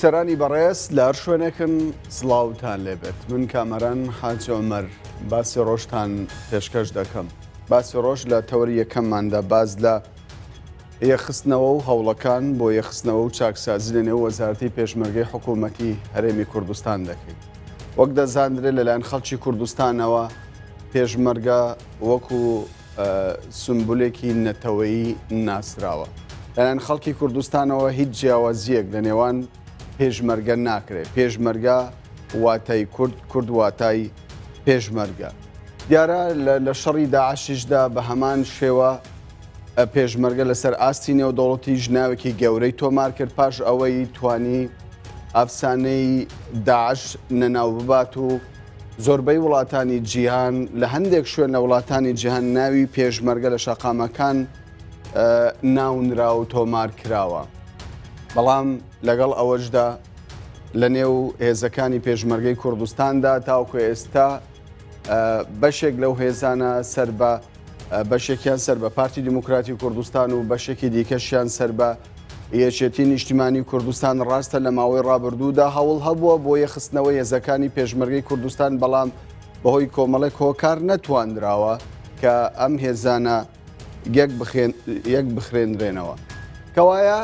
سەرانی بەڕێز لە هەر شوێنێکن سڵاوتان لێبێت من کامەران حاجی عومەر باسی ڕۆژتان پێشکەش دەکەم باسی ڕۆژ لە تەوەری یەکەمماندا باس لە یەکخستنەوە و هەوڵەکان بۆ یەکخستنەوە و چاکسازی لە نێو وەزارەتی پێشمەرگەی حکوومەتی هەرێمی کوردستان دەکەین وەک دەزاندرێت لەلایەن خەڵکی کوردستانەوە پێشمەرگە وەکو سمبولێکی نەتەوەیی ناسراوە. لەلایەن خەڵکی کوردستانەوە هیچ جیاوازییەک لە نێوان پێشمەرگە ناکرێت. پێشمەرگە واتای کورد، کورد واتای پێشمەرگە. دیارە لە شەڕی داعشیشدا بە هەمان شێوە پێشمەرگە لەسەر ئاستی نێودەوڵەتیش ناوێکی گەورەی تۆمار کرد پاش ئەوەی توانی ئەفسانەی داعش نەناو ببات و زۆربەی وڵاتانی جیهان لە هەندێک شوێن لە وڵاتانی جیهان ناوی پێشمەرگە لە شەقامەکان ناونرا و تۆمار کراوە. بەڵام لەگەڵ ئەوەشدا لە نێو هێزەکانی پێشمەرگەی کوردستاندا تاوکو ئێستا بەشێک لەو هێزانە سەر بە بەشێکیان سەر بە پارتی دیموکراتی کوردستان و بەشێکی دیکەشیان سەر بە یەکێتی نیشتیمانی کوردستان ڕاستە لە ماوەی ڕابردوودا هەوڵ هەبووە بۆ یەخستنەوەی هێزەکانی پێشمەرگەی کوردستان بەڵام بەهۆی کۆمەڵێک هۆکار نەتواندراوە کە ئەم هێزانە یەک بخرێنرێنەوە. کەوایە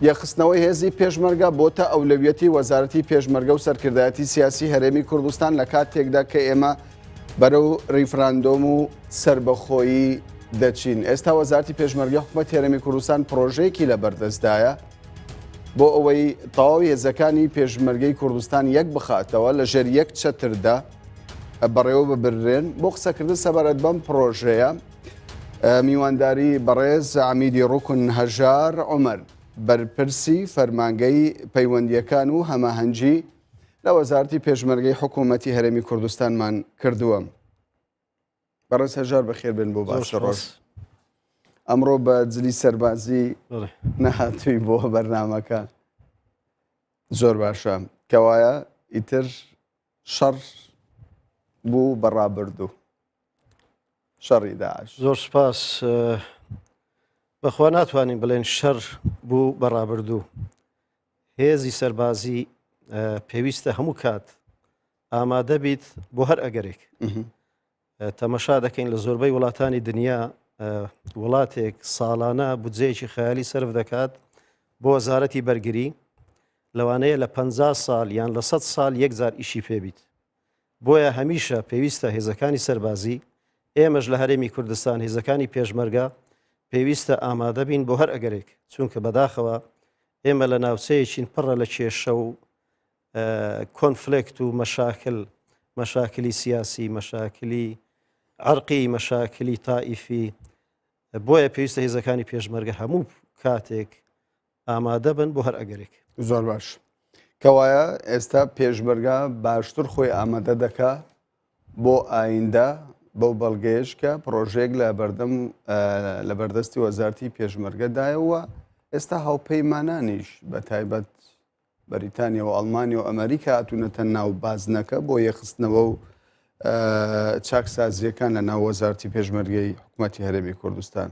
یەکخستنەوەی هێزی پێشمەرگە بۆتە ئەولەویەتی وەزارەتی پێشمەرگە و سەرکردایەتی سیاسی هەرێمی کوردستان لە کاتێکدا کە ئێمە بەرەو ریفراندۆم و سەربەخۆیی دەچین. ئێستا وەزارەتی پێشمەرگەی حکومەتی هەرێمی کوردستان پرۆژەیەکی لەبەردەستدایە بۆ ئەوەی تەواوی هێزەکانی پێشمەرگەی کوردستان یەک بخاتەوە لە ژێر یەک چەتردا بەڕێوە ببرێن. بۆ قسەکردن سەبارەت بەم پرۆژەیە میوانداری بەڕێز عەمیدی ڕوکن هەژار عومەر بەرپرسی فەرمانگەی پەیوەندییەکان و هەماهەنگی لە وەزارەتی پێشمەرگەی حکوومەتی هەرێمی کوردستانمان کردووە. بەڕێز هەژار بەخێر بێن بۆ باسی ڕۆژ. ئەمڕۆ بە جلی سەربازی نەهاتووی بۆ بەرنامەکە. زۆر باشە کەوایە ئیتر شەڕ بوو بە ڕابردوو. شەڕی داعش. زۆر سپاس بەخوا ناتوانین بڵێن شەر بوو بە ڕابردوو. هێزی سەربازی پێویستە هەموو کات ئامادە بیت بۆ هەر ئەگەرێک تەمەشا دەکەین لە زۆربەی وڵاتانی دنیا وڵاتێک ساڵانە بودجەیەکی خەیالی سرف دەکات بۆ وەزارەتی بەرگری لەوانەیە لە 50 ساڵ یان لە 100 ساڵ یەکجار ئیشی پێبیت بۆیە هەمیشە پێویستە هێزەکانی سەربازی، ئێمەش لە هەرێمی کوردستان هێزەکانی پێشمەرگە پێویستە ئامادە بین بۆ هەر ئەگەرێک، چونکە بەداخەوە ئێمە لە ناوچەیەکین پڕە لە کێشە و conflict و مەشاکل، مەشاکلی سیاسی، مەشاکلی عەرقی، مەشاکلی تائیفی، بۆیە پێویستە هێزەکانی پێشمەرگە هەموو کاتێک ئامادە بن بۆ هەر ئەگەرێک. زۆر باش. کەوایە ئێستا پێشمەرگە باشتر خۆی ئامادە دەکا بۆ ئایندە بەو بەڵگەیەش کە پڕۆژەیەک لە بەردەم لە بەردەستی وەزارتی پێشمەرگەدایە و ئێستا هاوپەیمانانیش بە تایبەت بەریتانیا و ئەڵمانیا و ئەمریکا هاتوونەتە ناو بازنەکە بۆ یەخستنەوە و چاکسازیەکان لە ناو وەزارتی پێشمەرگەی حکوومەتی هەرێمی کوردستان.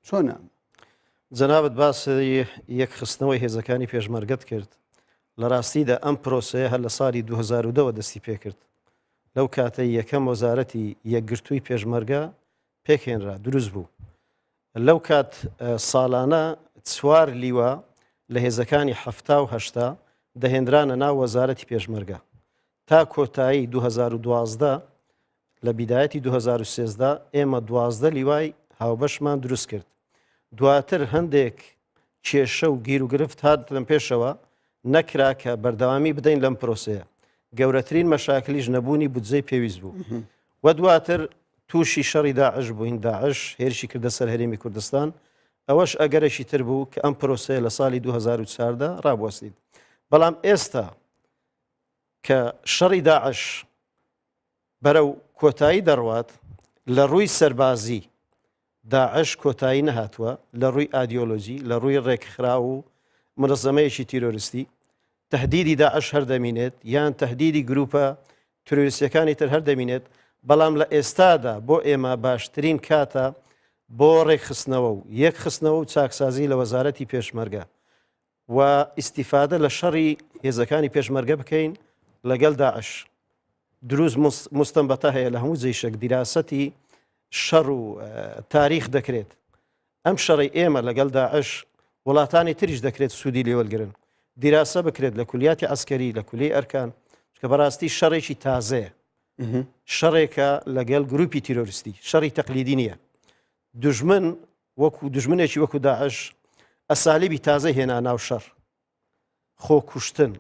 چۆنە؟ جەنابت باسی یەکخستنەوەی هێزەکانی پێشمەرگەت کرد، لە ڕاستیدا ئەم پرۆسەیە هەر لە ساڵی 2010 وە دەستی پێکرد، لەو کاتەی یەکەم وەزارەتی یەکگرتووی پێشمەرگە پێکهێنرا، دروست بوو. لەو کات ساڵانە چوار لیوا لە هێزەکانی 70 و 80 دەهێنرانە ناو وەزارەتی پێشمەرگە. تا کۆتایی 2012 لە بیدایەتی 2013 ئێمە 12 لیوای هاوبەشمان دروست کرد. دواتر هەندێک کێشە و گیروگرفت هاتن پێشەوە نەکرا کە بەردەوامی بدەین لەم پرۆسەیە. گەورەترین مەشاکلیش نەبوونی بودجەی پێویست بوو. و دواتر تووشی شەڕی داعش بووین، داعش هێرشی کردە سەر هەرێمی کوردستان، ئەوەش ئەگەرێکی تر بوو کە ئەم پرۆسەیە لە ساڵی 2014 ڕابوەستیت. بەڵام ئێستا کە شەڕی داعش بەرەو کۆتایی دەڕوات، لە ڕووی سەربازی داعش کۆتایی نەهاتووە، لە ڕووی ئادیۆلۆجی، لە ڕووی ڕێکخراو و منەزەمەیەکی تیرۆریستی، تەهدیدی داعش هەر دەمینێت یان تەهدیدی گروپە تیرۆریستیەکانی تر هەر دەمینێت، بەڵام لە ئێستادا بۆ ئێمە باشترین کاتە بۆ ڕێکخستنەوە و یەکخستنەوە و چاکسازی لە وەزارەتی پێشمەرگە. و ئیستیفادە لە شەڕی هێزەکانی پێشمەرگە بکەین لەگەڵ داعش. دروست مستەنبەتە هەیە لە هەموو جێشێک دیراسەتی شەڕ و تاریخ دەکرێت. ئەم شەڕی ئێمە لەگەڵ داعش وڵاتانی تریش دەکرێت سوودی لێوەرگرن. دیراسە بکرێت لە کولیاتی عسکەری لە کولی ئەرکان کە بەڕاستی شەڕێکی تازەیە. شەڕێکە لەگەڵ گروپی تیرۆریستی شەڕی تەقلیدی نییە. دوژمن وەکو دوژمنێکی وەکو داعش ئەسالیبی تازەی هێنا ناو شەڕ، خۆکوشتن،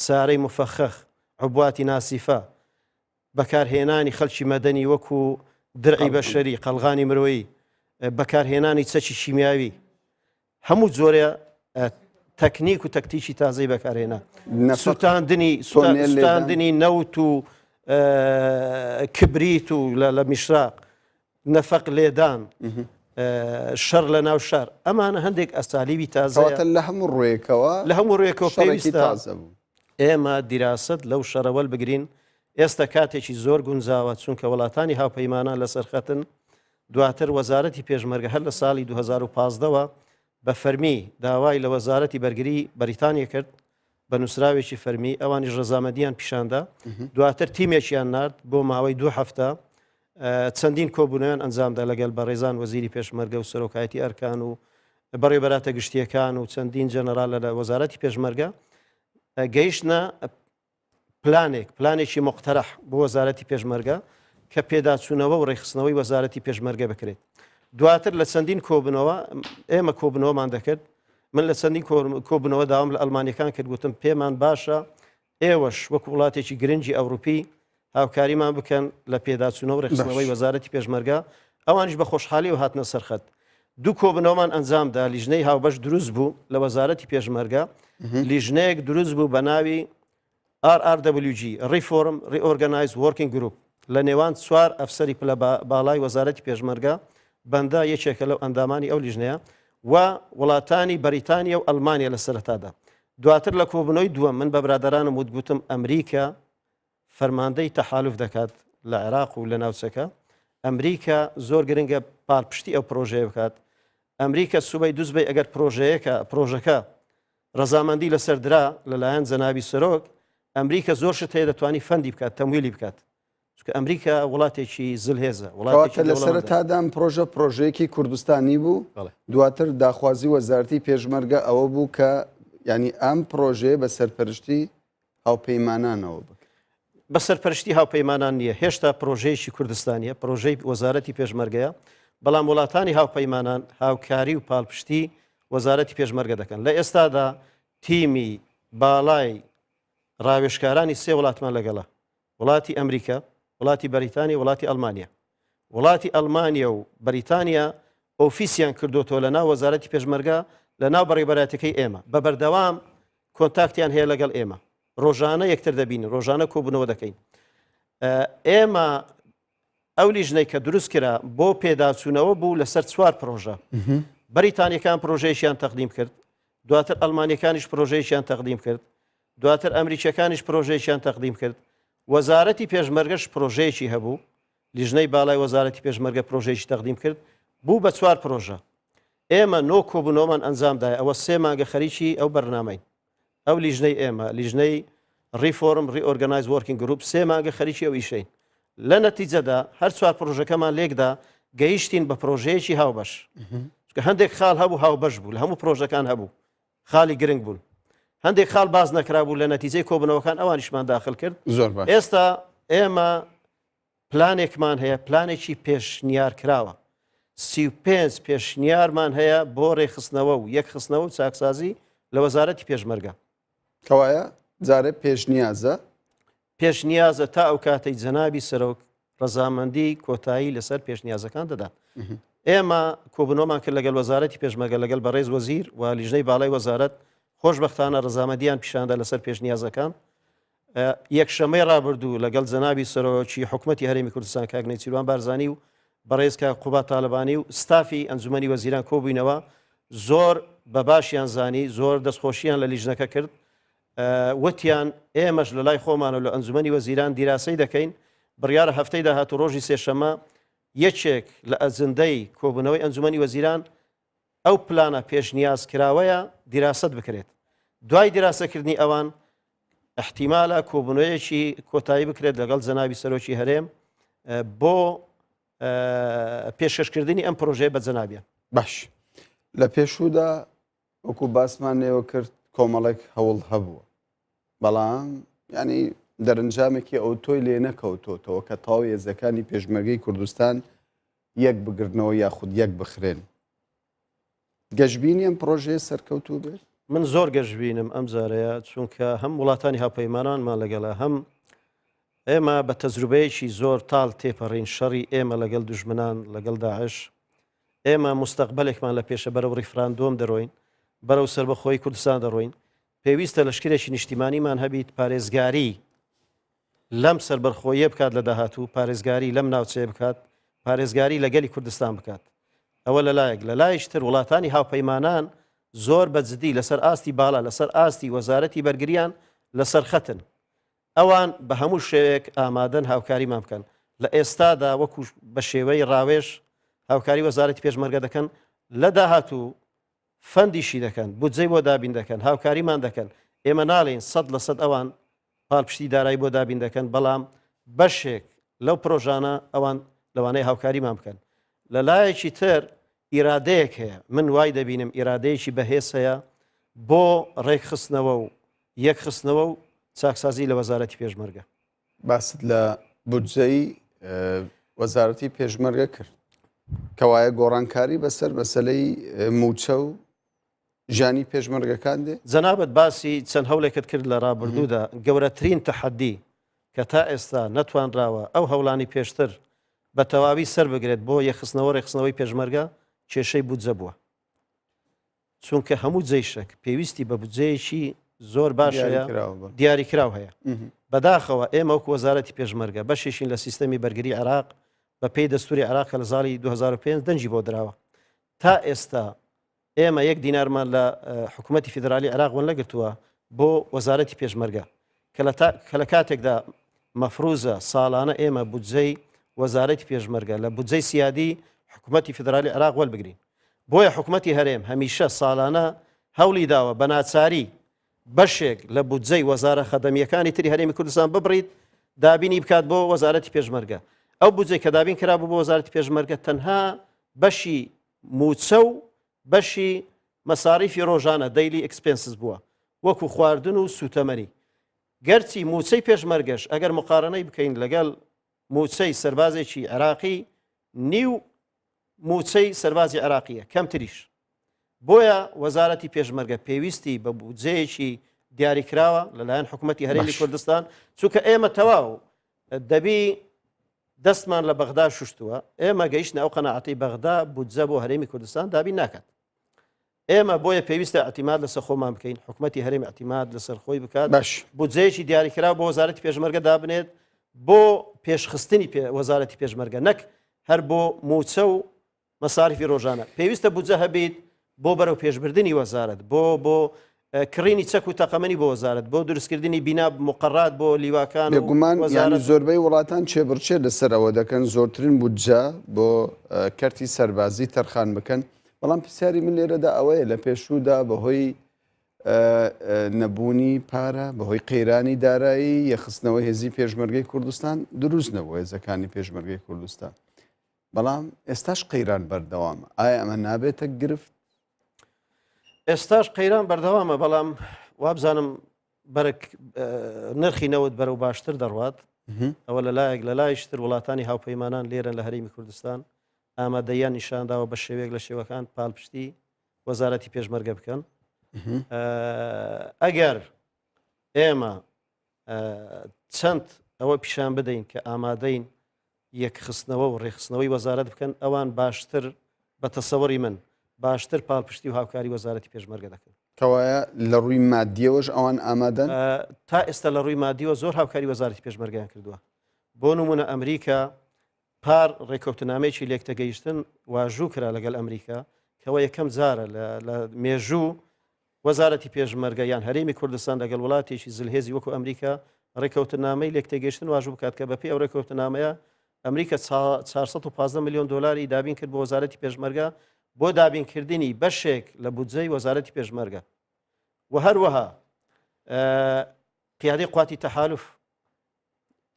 سارەی مفەخەخ، عبواتی ناسیفە، بەکارهێنانی خەلکی مەدەنی وەکو درعی بەشەری، قەڵغانی مرۆیی، بەکارهێنانی چەکی کیمیاوی، هەموو جۆرە تەکنیک و تەکتیکی تازەی بەکارهێنا، سوتاندنی سوتاندنی نەوت و کبریت و لە میشراق، نەفەق لێدان، شەڕ لە ناو شار، ئەمانە هەندێک ئەسالیبی تازەیە. لە هەموو ڕوویەکەوە لە هەموو ڕوویەکەوە پێویستە ئێمە دیراسەت لەو شەڕە وەربگرین. ئێستا کاتێکی زۆر گونجاوە، چونکە وڵاتانی هاوپەیمانان لەسەر خەتن. دواتر وەزارەتی پێشمەرگە هەر لە ساڵی 2015 وە بە فەرمی داوای لە وەزارەتی بەرگری بەریتانیا کرد بە نووسراوێکی فەرمی، ئەوانیش ڕەزامەندیان پیشاندا. دواتر تیمێکیان نارد بۆ ماوەی دوو هەفتە چەندین کۆبوونەوەیان ئەنجامدا لەگەڵ بەڕێزان وەزیری پێشمەرگە و سەرۆکایەتی ئەرکان و بەڕێوەبەراتە گشتیەکان و چەندین جەنەرال لە وەزارەتی پێشمەرگە. گەیشتنە پلانێک، پلانێکی مقتەرح بۆ وەزارەتی پێشمەرگە کە پێداچوونەوە و ڕێکخستنەوەی وەزارەتی پێشمەرگە بکرێت. دواتر لە چەندین کۆبنەوە ئێمە کۆبنەوەمان دەکرد، من لە چەندین کۆبنەوە داوام لە ئەلمانیەکان کرد، گوتم پێمان باشە ئێوەش وەکو وڵاتێکی گرنگی ئەوروپی هاوکاریمان بکەن لە پێداچوونەوە و ڕێکخستنەوەی وەزارەتی پێشمەرگە، ئەوانیش بە خۆشحالیەوە هاتنە سەرخەت. دوو کۆبنەوەمان ئەنجامدا، لیژنەی هاوبەش دروست بوو لە وەزارەتی پێشمەرگە، لیژنەیەک دروست بوو بە ناوی RRWG، Reform Reorganize Working Group، لە نێوان چوار ئەفسەری پلە باڵای وەزارەتی پێشمەرگە، بەندە یەکێکە لەو ئەندامانی ئەو لیژنەیە، و وڵاتانی بەریتانیا و ئەڵمانیا لە سەرەتادا. دواتر لە کۆبوونەوەی دووەم من بە برادەرانم وت گوتم ئەمریکا فەرماندەی تەحالوف دەکات لە عێراق و لە ناوچەکە، ئەمریکا زۆر گرنگە پاڵپشتی ئەو پرۆژەیە بکات، ئەمریکا سوبەی دووسبەی ئەگەر پرۆژەیەکە پرۆژەکە ڕەزامەندی لەسەر درا لەلایەن جەنابی سەرۆک، ئەمریکا زۆر شت هەیە دەتوانی fund ی بکات، تەمویلی بکات، چونکە ئەمریکا وڵاتێکی زلهێزە، وڵاتێکی کەواتە لە سەرەتادا ئەم پرۆژە پرۆژەیەکی کوردستانی بوو، دواتر داخوازی وەزارەتی پێشمەرگە ئەوە بوو کە یانی ئەم پرۆژەیە بە سەرپەرشتی هاوپەیمانانەوە بکرێت. بە سەرپەرشتی هاوپەیمانان نییە، هێشتا پرۆژەیەکی کوردستانیە، پرۆژەی وەزارەتی پێشمەرگەیە، بەڵام وڵاتانی هاوپەیمانان هاوکاری و پاڵپشتی وەزارەتی پێشمەرگە دەکەن. لە ئێستادا تیمی باڵای ڕاوێژکارانی سێ وڵاتمان لەگەڵە، وڵاتی ئەمریکا، وڵاتی بەریتانیا، وڵاتی ئەڵمانیا. وڵاتی ئەڵمانیا و بەریتانیا ئۆفیسیان کردوتەوە لە ناو وەزارەتی پێشمەرگە لە ناو بەڕێوەبەرایەتەکەی ئێمە بە بەردەوام contact یان هەیە لەگەڵ ئێمە ڕۆژانە یەکتر دەبین ڕۆژانە کۆبوونەوە دەکەین ئێمە ئەو لیژنەی کە دروست کرا بۆ پێداچوونەوە بوو لەسەر چوار پرۆژە بەریتانیەکان پرۆژەیەکیان تەقدیم کرد دواتر ئەلمانیەکانیش پرۆژەیەکیان تەقدیم کرد دواتر ئەمریکیەکانیش پرۆژەیەکیان تەقدیم کرد وەزارەتی پێشمەرگەش پرۆژەیەکی هەبوو لیژنەی باڵای وەزارەتی پێشمەرگە پرۆژەیەکی تەقدیم کرد بوو بە چوار پرۆژە ئێمە نۆ کۆبوونەوەمان ئەنجامدایە ئەوە سێ مانگە خەریکی ئەو بەرنامەین ئەو لیژنەی ئێمە لیژنەی Reform Reorganize Working Group سێ مانگە خەریکی ئەو ئیشەین لە نەتیجەدا هەر چوار پرۆژەکەمان لێکدا گەیشتین بە پرۆژەیەکی هاوبەش چونکە هەندێک خاڵ هەبوو هاوبەش بوو لە هەموو پرۆژەکان هەبوو خاڵی گرنگ بوون هەندێک خاڵ باز نەکرابوو لە نەتیجەی کۆبنەوەکان ئەوانیشمان داخل کرد زۆر باش ئێستا ئێمە پلانێکمان هەیە، پلانێکی پێشنیارکراوە، 35 پێشنیارمان هەیە بۆ رێکخستنەوە و یەکخستنەوە و چاکسازی لە وەزارەتی پێشمەرگە. کەوایە جارێ پێشنیازە؟ پێشنیازە تا ئەو کاتەی جەنابی سەرۆک رەزامەندی کۆتایی لەسەر پێشنیازەکان دەدات. ئێمە کۆبوونەوەمان کرد لەگەڵ وەزارەتی پێشمەرگە، لەگەڵ بەڕێز وەزیر و لیژنەی باڵای وەزارەت، خۆشبەختانە رەزامەندیان پیشاندا لەسەر پێشنیازەکان. یەکشەممەی ڕابردوو لەگەڵ جەنابی سەرۆکی حکومەتی هەرێمی کوردستان کاک نێچیروان بارزانی و بەڕێز کاک قوباد تالەبانی و ستافی ئەنجومەنی وەزیران کۆبووینەوە، زۆر بە باشیان زانی، زۆر دەستخۆشیان لە لیژنەکە کرد، وتیان ئێمەش لە لای خۆمانەوە لە ئەنجومەنی وەزیران دیراسەی دەکەین، بڕیارە هەفتەی داهاتوو ڕۆژی سێشەممە یەکێک لە ئەجندەی کۆبوونەوەی ئەنجومەنی وەزیران ئەو پلانە پێشنیازکراوەیە دیراسەت بکرێت. دوای دیراسەکردنی ئەوان ئیحتیمالە کۆبوونەوەیەکی کۆتایی بکرێت لەگەڵ جەنابی سەرۆکی هەرێم بۆ پێشکەشکردنی ئەم پرۆژەیە بە جەنابیان. باش لە پێشوودا وەکو باسمان لێوە کرد کۆمەڵێک هەوڵ هەبووە بەڵام ینی دەرەنجامێکی ئەوتۆی لێ نەکەوتۆتەوە کە تەواو هێزەکانی پێشمەرگەی کوردستان یەک بگرنەوە یاخود یەک بخرێن. گەشبینی ئەم پڕۆژەیە سەرکەوتوو بێت؟ من زۆر گەشبینم ئەم جارەیە چونکە هەم وڵاتانی هاوپەیمانانمان لەگەڵە هەم ئێمە بە تەجروبەیەکی زۆر تاڵ تێپەڕین شەڕی ئێمە لەگەڵ دوژمنان لەگەڵ داعش ئێمە مستەقبلێکمان لە پێشە بەرەو ڕیفراندۆم دەڕۆین بەرەو سەربەخۆی کوردستان دەڕۆین پێویستە لەشکرێکی نیشتیمانیمان هەبیت پارێزگاری لەم سەربەرخۆییە بکات لە داهاتوو، پارێزگاری لەم ناوچەیە بکات، پارێزگاری لە گەلی کوردستان بکات. ئەوە لە لایەک، لە لایەکی تر وڵاتانی هاوپەیمانان زۆر بە جدی لەسەر ئاستی باڵا، لەسەر ئاستی وەزارەتی بەرگریان لەسەر خەتن. ئەوان بە هەموو شێوەیەک ئامادەن هاوکاریمان بکەن. لە ئێستادا وەکو بە شێوەی ڕاوێژ هاوکاری وەزارەتی پێشمەرگە دەکەن، لە داهاتوو فەندیشی دەکەن، بودجەی بۆ دابین دەکەن، هاوکاریمان دەکەن، ئێمە ناڵێین 100% ئەوان پاڵپشتی دارایی بۆ دابین دەکەن، بەڵام بەشێک لەو پرۆژانە ئەوان لەوانەیە هاوکاریمان بکەن. لە لایەکی تر ئیرادەیەک هەیە، من وای دەبینم ئیرادەیەکی بەهێز هەیە بۆ ڕێکخستنەوە و یەکخستنەوە و چاکسازی لە وەزارەتی پێشمەرگە. باست لە بودجەی وەزارەتی پێشمەرگە کرد کەوایە گۆڕانکاری بەسەر مەسلەی موچە و ژیانی پێشمەرگەکان دێ؟ جەنابت باسی چەند هەوڵێکت کرد لە ڕابردوودا، گەورەترین تەحەدی کە تا ئێستا نەتوانراوە ئەو هەوڵانی پێشتر بە تەواوی سەربگرێت بۆ یەکخستنەوە ڕێکخستنەوەی پێشمەرگە کێشەی بودجە بووە. چونکە هەموو جەیشەک پێویستی بە بودجەیەکی زۆر باش هەیە دیاریکراو هەیە بەداخەوە ئێمە وەکو وەزارەتی پێشمەرگە بەشێکین لە سیستەمی بەرگری عێراق بە پێی دەستوری عێراق کە لە ساڵی 2005 دەنگی بۆ دراوە تا ئێستا ئێمە یەک دینارمان لە حکوومەتی فیدرالی عێراق وەرنەگرتووە بۆ وەزارەتی پێشمەرگە کە لە کاتێکدا مەفروزە ساڵانە ئێمە بودجەی وەزارەتی پێشمەرگە لە بودجەی سیادی حکوومەتی فیدرالی عێراق وەربگرین بۆیە حکومەتی هەرێم هەمیشە ساڵانە هەوڵی داوە بە ناچاری بەشێک لە بودجەی وەزارە خەدەمییەکانی تری هەرێمی کوردستان ببڕیت دابینی بکات بۆ وەزارەتی پێشمەرگە. ئەو بودجەی کە دابین کرابوو بۆ وەزارەتی پێشمەرگە تەنها بەشی مووچە و بەشی مەساریفی ڕۆژانە daily expenses بووە وەکو خواردن و سوتەمەنی. گەرچی مووچەی پێشمەرگەش ئەگەر مقارنەی بکەین لەگەڵ مووچەی سەربازێکی عێراقی نیو مووچەی سەربازی عێراقییە، کەمتریش. بۆیە وەزارەتی پێشمەرگە پێویستی بە بودجەیەکی دیاریکراوە لەلایەن حکوومەتی هەرێمی کوردستان، چونکە ئێمە تەواو دەبی دەستمان لە بەغدا شوشتووە، ئێمە گەیشتە ئەو قەناعەتەی بەغدا بودجە بۆ هەرێمی کوردستان دابین ناکات. ئێمە بۆیە پێویستە ئیعتیماد لەسەر خۆمان بکەین، حکومەتی هەرێم ئیعتیماد لەسەر خۆی بکات، باش. بودجەیەکی دیاریکراو بۆ وەزارەتی پێشمەرگە دابنێت بۆ پێشخستنی پێ وەزارەتی پێشمەرگە نەک هەر بۆ مووچە و مەساریفی ڕۆژانە. پێویستە بودجە هەبیت بۆ بەرەو پێشبردنی وەزارەت، بۆ بۆ کڕینی چەک و تەقەمەنی بۆ وەزارەت، بۆ دروستکردنی بینا مقەرات بۆ لیواکان و بێگومان یانی وەزارەت. زۆربەی وڵاتان چێبڕچێ لەسەر ئەوە دەکەن زۆرترین بودجە بۆ کەرتی سەربازی تەرخان بکەن، بەڵام پرسیاری من لێرەدا ئەوەیە لە پێشوودا بەهۆی نەبوونی پارە، بەهۆی قەیرانی دارایی، یەخستنەوەی هێزی پێشمەرگەی کوردستان دروست نەبوو هێزەکانی پێشمەرگەی کوردستان. بەڵام ئێستاش قەیران بەردەوامە، ئایا ئەمە نابێتە گرفت؟ ئێستاش قەیران بەردەوامە، بەڵام وابزانم بەرک نرخی نەوت بەرەو باشتر دەڕوات. ئەوە لەلایەک، لەلایشتر وڵاتانی هاوپەیمانان لێرەن لە هەرێمی کوردستان ئامادەیان نیشانداوە بە شێوەیەک لە شێوەکان پاڵپشتی وەزارەتی پێشمەرگە بکەن. ئەگەر ئێمە چەند ئەوە پیشان بدەین کە ئامادەین یەکخستنەوە و ڕێکخستنەوەی وەزارەت بکەن، ئەوان باشتر بە تەسەوری من باشتر پاڵپشتی و هاوکاری وەزارەتی پێشمەرگە دەکەن. کەوایە لە ڕووی مادیەوەش ئەوان ئامادەن؟ تا ئێستا لە ڕووی مادیەوە زۆر هاوکاری وەزارەتی پێشمەرگەیان کردووە. بۆ نمونە ئەمریکا پار ڕێککەوتنامەیەکی لێکتێگەیشتن واژوو کرا لەگەڵ ئەمریکا کەەوە یەکەم جارە لە مێژوو وەزارەتی پێشمەرگە یان هەرێمی کوردستان لەگەڵ وڵاتێکی زلهێزی وەکو ئەمریکا ڕێککەوتنامەی لێکتێگەیشتن واژوو بکات کە بەپێی ئەو ڕێککەوتنامەیە ئەمریکا 415 میلیۆن دلاری دابین کرد بۆ وەزارەتی پێشمەرگە بۆ دابینکردنی بەشێک لە بودجەی وەزارەتی پێشمەرگە. و هەروەها قیادەی قواتی تەحالف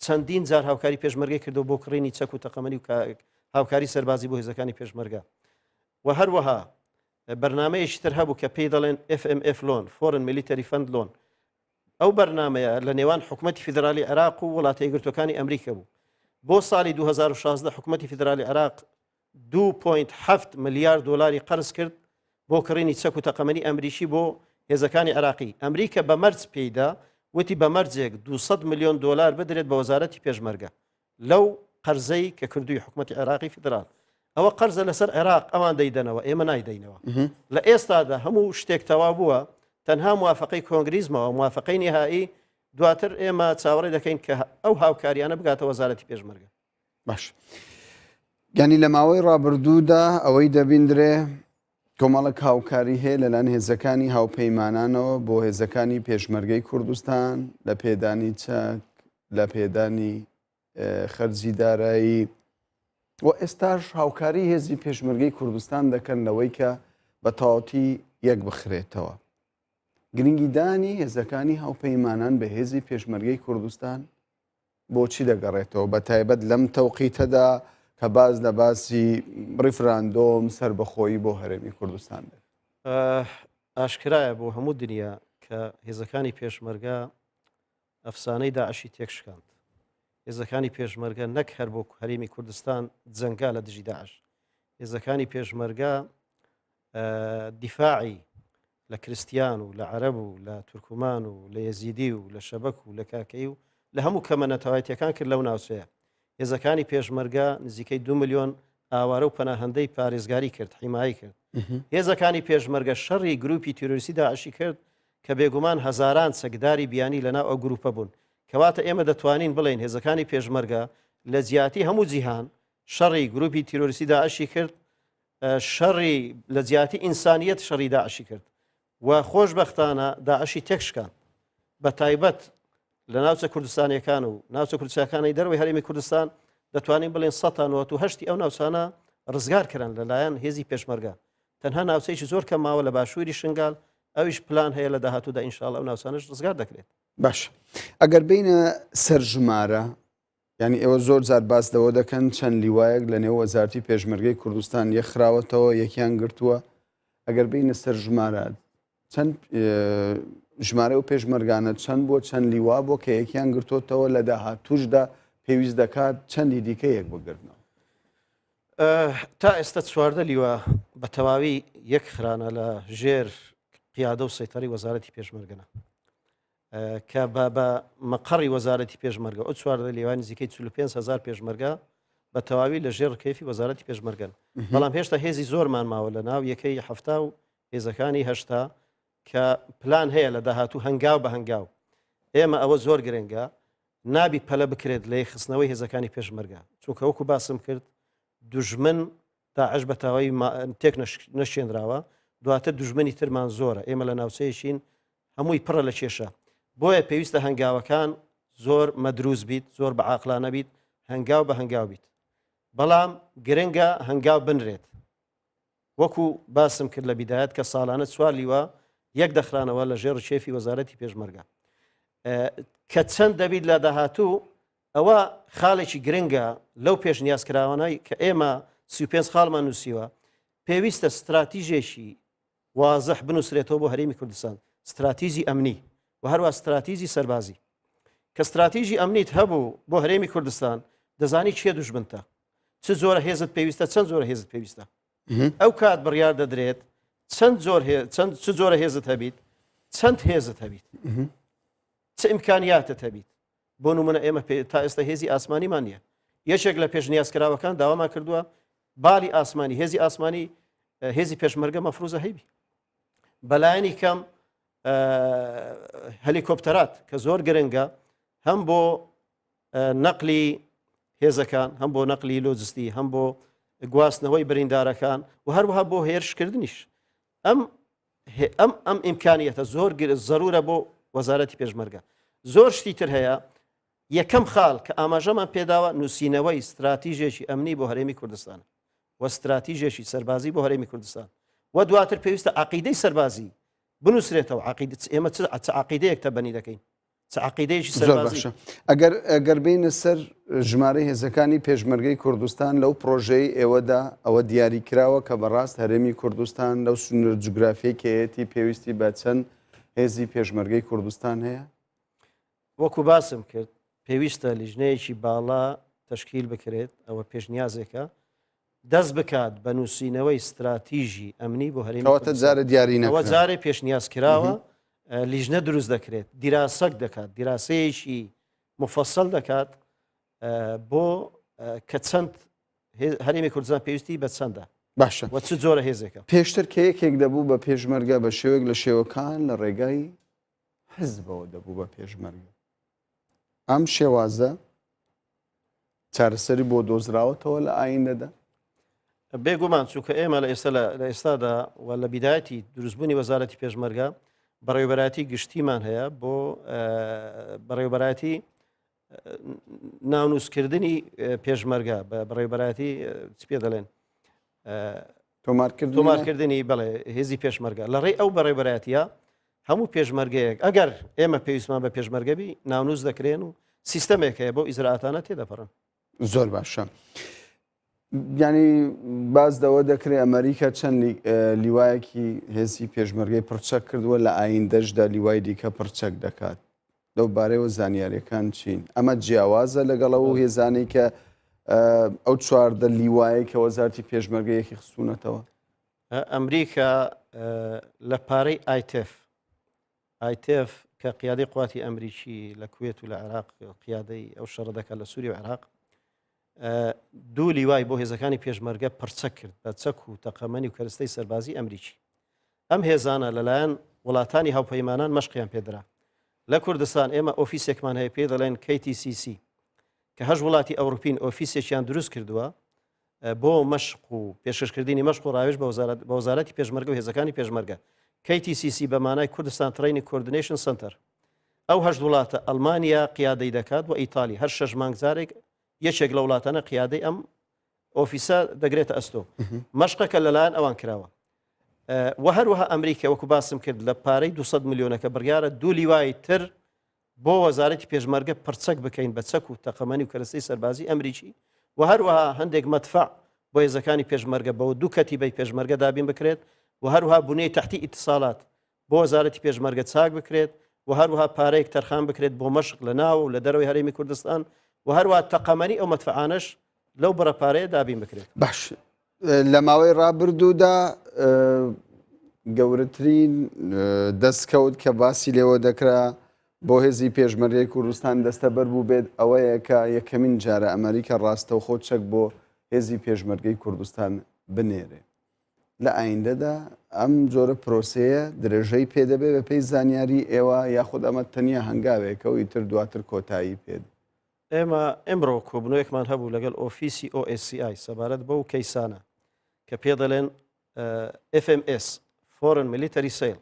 چەندین جار هاوکاری پێشمەرگەی کردو بۆ کڕینی چەک و تەقەمەنی و هاوکاری سەربازی بۆ هێزەکانی پێشمەرگە و هەروەها بەرنمەیەکی تر هەبوو کە پێی دەڵێن FMF loan Foreign Military Fund Loan ئەو بەرنمەیە لە نێوان حکوومەتی فیدرالی عێراق و وڵاتە یەکگرتوەکانی ئەمریکا بوو بۆ ساڵی 2016 حکوومەتی فیدرالی عێراق 2.7 ملیار دلاری قەرز کرد بۆ کڕینی چەک و تەقەمەنی ئەمریکی بۆ هێزەکانی عێراقی، ئەمریکە بە مەرج پێیدا، وتی بە مەرجێک 200 ملیۆن دۆلار بدرێت بە وەزارەتی پێشمەرگە لەو قەرزەی کە کردووی حکومەتی عێراقی فیدرال. ئەوە قەرزە لەسەر عێراق ئەوان دەیدەنەوە ئێمە نایدەینەوە. لە ئێستادا هەموو شتێک تەواو بووە تەنها موافقەی کۆنگریس ماوە موافقەی نیهایی دواتر ئێمە چاوەڕێ دەکەین کە ئەو هاوکاریانە بگاتە وەزارەتی پێشمەرگە. باش یانی لە ماوەی ڕابردوودا ئەوەی دەبیندرێ کۆمەڵک هاوکاری هەیە لەلایەن هێزەکانی هاوپەیمانانەوە بۆ هێزەکانی پێشمەرگەی کوردستان لە پێدانی چەک لە پێدانی خەرجی دارایی و ئێستاش هاوکاری هێزی پێشمەرگەی کوردستان دەکەن لەوەی کە بە تەواوەتی یەک بخرێتەوە گرنگیدانی هێزەکانی هاوپەیمانان بە هێزی پێشمەرگەی کوردستان بۆچی دەگەڕێتەوە بە تایبەت لەم تەوقیتەدا کە باس لە باسی ڕیفراندۆم سەربەخۆیی بۆ هەرێمی کوردستان دێت؟ ئاشکرایە بۆ هەموو دنیا کە هێزەکانی پێشمەرگە ئەفسانەی داعشی تێکشکاند. هێزەکانی پێشمەرگە نەک هەر بۆ هەرێمی کوردستان جەنگا لە دژی داعش، هێزەکانی پێشمەرگە دیفاعی لە کریستیان و لە عەرەب و لە تورکمان و لە یەزیدی و لە شەبەک و لە کاکەیی و لە هەموو کەمە نەتەوایەتیەکان کرد لەو ناوچەیە. هێزەکانی پێشمەرگە نزیکەی دو ملیۆن ئاوارە و پەناهەندەی پارێزگاری کرد، حیمایەی کرد. هێزەکانی پێشمەرگە شەڕی گروپی تیرۆریستی داعشی کرد کە بێگومان هەزاران چەکداری بیانی لەناو ئەو گروپە بوون. کەواتە ئێمە دەتوانین بڵێین هێزەکانی پێشمەرگە لە جیاتی هەموو جیهان شەڕی گروپی تیرۆریستی داعشی کرد، شەڕی لە جیاتی ئینسانیەت شەڕی داعشی کرد و خۆشبەختانە داعشی تێکشکاند بە تایبەت لە ناوچە کوردستانیەکان و ناوچە کوردستانەکانی دەرەوەی هەرێمی کوردستان دەتوانین بڵێن 1970 ئەو ناوچانە ڕزگار کران لەلایەن هێزی پێشمەرگە تەنها ناوچەیەکی زۆر کەم ماوە لە باشووری شنگال ئەویش پلان هەیە لە داهاتوودا ئینشاءاللە ئەو ناوچانەش ڕزگار دەکرێت. باش ئەگەر بینە سەر ژمارە یانی ئێوە زۆر جار باس لەوە دەکەن چەند لیوایەک لە نێو وەزارتی پێشمەرگەی کوردستان یەکخراوەتەوە یەکیان گرتووە ئەگەر بینە سەر ژمارە چەند ژمارە و پێشمەرگانە چەند بۆ چەند لیوا بۆ کە یەکیان گرتوتەوە لە داهاتوشدا پێویست دەکات چەندی دیکە یەک بگرنەوە تا ئێستا 14 لیوا بە تەواوی یەک خرانە لە ژێر قیادە و سەیتەری وەزارەتی پێشمەرگەنە کە بە بە مەقەڕی وەزارەتی پێشمەرگە ئەو 14 لیوای نزیکەی 45 هزار پێشمەرگە بە تەواوی لە ژێر ڕکێفی وەزارەتی پێشمەرگەن بەڵام هێشتا هێزی زۆرمان ماوە لە ناو یەکەی هەفتا و هێزەکانی هەشتا کە پلان هەیە لە داهاتوو هەنگاو بە هەنگاو ئێمە ئەوە زۆر گرنگە نابی پەلە بکرێت لە یەکخستنەوەی هێزەکانی پێشمەرگە چونکە وەکو باسم کرد دوژمن داعش بە تەواوی تێک نەشێنراوە دواتر دوژمنی ترمان زۆرە ئێمە لە ناوچەیەکین هەمووی پڕە لە کێشە بۆیە پێویستە هەنگاوەکان زۆر مەدروس بیت زۆر بە عاقلانە بیت هەنگاو بە هەنگاو بیت بەڵام گرنگە هەنگاو بنرێت وەکو باسم کرد لە بیدایەت کە ساڵانە چوار لیوا یەک دەخرانەوە لە ژێر ڕکێفی وەزارەتی پێشمەرگە کە چەند دەبیت لە داهاتوو ئەوە خاڵێکی گرنگە لەو پێشنیازکراوانەی کە ئێمە 35 خاڵمان نووسیوە پێویستە ستراتیژێکی وازح بنووسرێتەوە بۆ هەرێمی کوردستان ستراتیژی ئەمنی و هەروە ستراتیژی سەربازی کە ستراتیژی ئەمنیت هەبوو بۆ هەرێمی کوردستان دەزانی کێ دوژمنتە چ جۆرە هێزت پێویستە چەند جۆرە هێزت پێویستە ئەو کات بڕیار دەدرێت چەند جۆر چەند چ جۆرە هێزت هەبیت چەند هێزت هەبیت چ ئیمکانیاتت هەبیت بۆ نمونە ئێمە تا ئێستا هێزی ئاسمانیمان نییە یەکێک لە پێشنیازکراوەکان داوامان کردووە بالی ئاسمانی هێزی ئاسمانی هێزی پێشمەرگە مەفروزە هەیبی بەلایەنی کەم هەلیکۆپتەرات کە زۆر گرنگە هەم بۆ نەقلی هێزەکان هەم بۆ نەقلی لۆجستی هەم بۆ گواستنەوەی بریندارەکان و هەروەها بۆ هێرشکردنیش ئەم ئەم ئەم ئیمکانیەتە زۆر زەرورە بۆ وەزارەتی پێشمەرگە زۆر شتی تر هەیە یەکەم خاڵ کە ئاماژەمان پێداوە نووسینەوەی ستراتیژێکی ئەمنی بۆ هەرێمی کوردستان و ستراتیژێکی سەربازی بۆ هەرێمی کوردستان و دواتر پێویستە عقیدەی سەربازی. بنووسرێتەوە عقید ئێمە چ عقیدەیەک تەبەنی دەکەین چ عقیدەیەکی سەربازی باشە ئەگەر ئەگەر بینە سەر ژمارەی هێزەکانی پێشمەرگەی کوردستان لەو پرۆژەی ئێوەدا ئەوە دیاری کراوە کە بەڕاست هەرێمی کوردستان لەو سنوور جوگرافیەی کەیەتی پێویستی بە چەند هێزی پێشمەرگەی کوردستان هەیە؟ وەکو باسم کرد پێویستە لیژنەیەکی باڵا تەشکیل بکرێت ئەوە پێشنیازێکە دەست بکات بە نووسینەوەی ستراتیژی ئەمنی بۆ هەرێمی کەواتە جارێ دیاری نەکراوە. ئەوە جارێ پێشنیاز کراوە لیژنە دروست دەکرێت دیراسەک دەکات دیراسەیەکی مفەسەل دەکات بۆ کە چەند هەرێمی کوردستان پێویستی بە چەندە باشە و چ جۆرە هێزێکە. پێشتر کە یەکێک دەبوو بە پێشمەرگە بە شێوەیەک لە شێوەکان لە ڕێگای حزبەوە دەبوو بە پێشمەرگە ئەم شێوازە چارەسەری بۆ دۆزراوەتەوە لە ئایندەدا؟ بێگومان چونکە ئێمە لە ئێستا لە ئێستادا و لە بیدایەتی دروستبوونی وەزارەتی پێشمەرگە بەڕێوبەرایەتی گشتیمان هەیە بۆ بەڕێوبەرایەتی ناونووسکردنی پێشمەرگە بە بەڕێوبەرایەتی چ پێ دەڵێن تۆمارکردنی بەڵێ هێزی پێشمەرگە لە ڕێی ئەو بەڕێوبەرایەتیە هەموو پێشمەرگەیەک ئەگەر ئێمە پێویستمان بە پێشمەرگەبی ناونووس دەکرێن و سیستەمێک هەیە بۆ ئیزراعاتانە تێدەپەڕن. زۆر باشە. ینی باز دەوە دەکرێت ئەمریکا چەند لیوایەکی هێزی پێشمەرگەی پڕچەک کردووە لە ئایندەشدا لیوای دیکە پڕچەک دەکات لەو بارەیەوە زانیاریەکان چین؟ ئەمە جیاوازە لەگەڵ ئەو هێزانەی کە ئەو 14 لیوایە کە وەزارتی پێشمەرگە یەکی خستوونەتەوە؟ ئەمریکا لە پارەی ئایتف ئایتف کە قیادەی قواتی ئەمریکی لە کوێت و لە عێراق قیادەی ئەو شەڕە دەکات لە سووری و عێراق دوو لیوای بۆ هێزەکانی پێشمەرگە پرچەک کرد بە چەک و تەقەمەنی و کەرستەی سەربازی ئەمریکی ئەم هێزانە لەلایەن وڵاتانی هاوپەیمانان مەشقیان پێدرا. لە کوردستان ئێمە ئۆفیسێکمان هەیە پێی دەڵێن KTCC کە هەشت وڵاتی ئەوروپین ئۆفیسێکیان دروست کردووە بۆ مەشق و پێشکەشکردنی مەشق و ڕاوێژ بە وەزارەتی پێشمەرگە و هێزەکانی پێشمەرگە. KTCC بە مانای کوردستان Training Coordination Center. ئەو هەشت وڵاتە ئەڵمانیا قیادەی دەکات و ئیتالی هەر شەش مانگ جارێک یەکێک لە وڵاتانە قیادەی ئەم ئۆفیسە دەگرێتە ئەستۆ مەشقەکە لەلایەن ئەوان کراوە و هەروەها ئەمریکا وەکو باسم کرد لە پارەی 200 میلیۆنەکە بڕیارە دوو لیوای تر بۆ وەزارەتی پێشمەرگە پرچەک بکەین بە چەک و تەقەمەنی و کەرەستەی سەربازی ئەمریکی و هەروەها هەندێک مەدفع بۆ هێزەکانی پێشمەرگە بەوە دوو کەتیبەی پێشمەرگە دابین بکرێت و هەروها بنیەی تحتی ئیتسالات بۆ وەزارەتی پێشمەرگە چاک بکرێت و هەروەها پارەیەک تەرخان بکرێت بۆ مەشق لە ناو و لە دەرەوەی هەرێمی کوردستان و هەروەها تەقەمەنی ئەو مەدفەعانەش لەو بڕە پارەیە دابین بکرێت. باش لە ماوەی ڕابردوودا گەورەترین دەستکەوت کە باسی لێوە دەکرا بۆ هێزی پێشمەرگەی کوردستان دەستەبەر بوو بێت ئەوەیە کە یەکەمین جارە ئەمریکا ڕاستەوخۆ چەک بۆ هێزی پێشمەرگەی کوردستان بنێرێ. لە ئایندەدا ئەم جۆرە پرۆسەیە درێژەی پێدەبێ بە پێی زانیاری ئێوە یاخود ئەمە تەنیا هەنگاوێکە و ئیتر دواتر کۆتایی پێ ئێمە ئمڕۆ کۆبنەوەیەکمان هەبوو لەگەڵ ئۆفیسی OSCI سەبارەت بەو کەیسانە کە پێ دەڵێن FMS Foreign Military Sale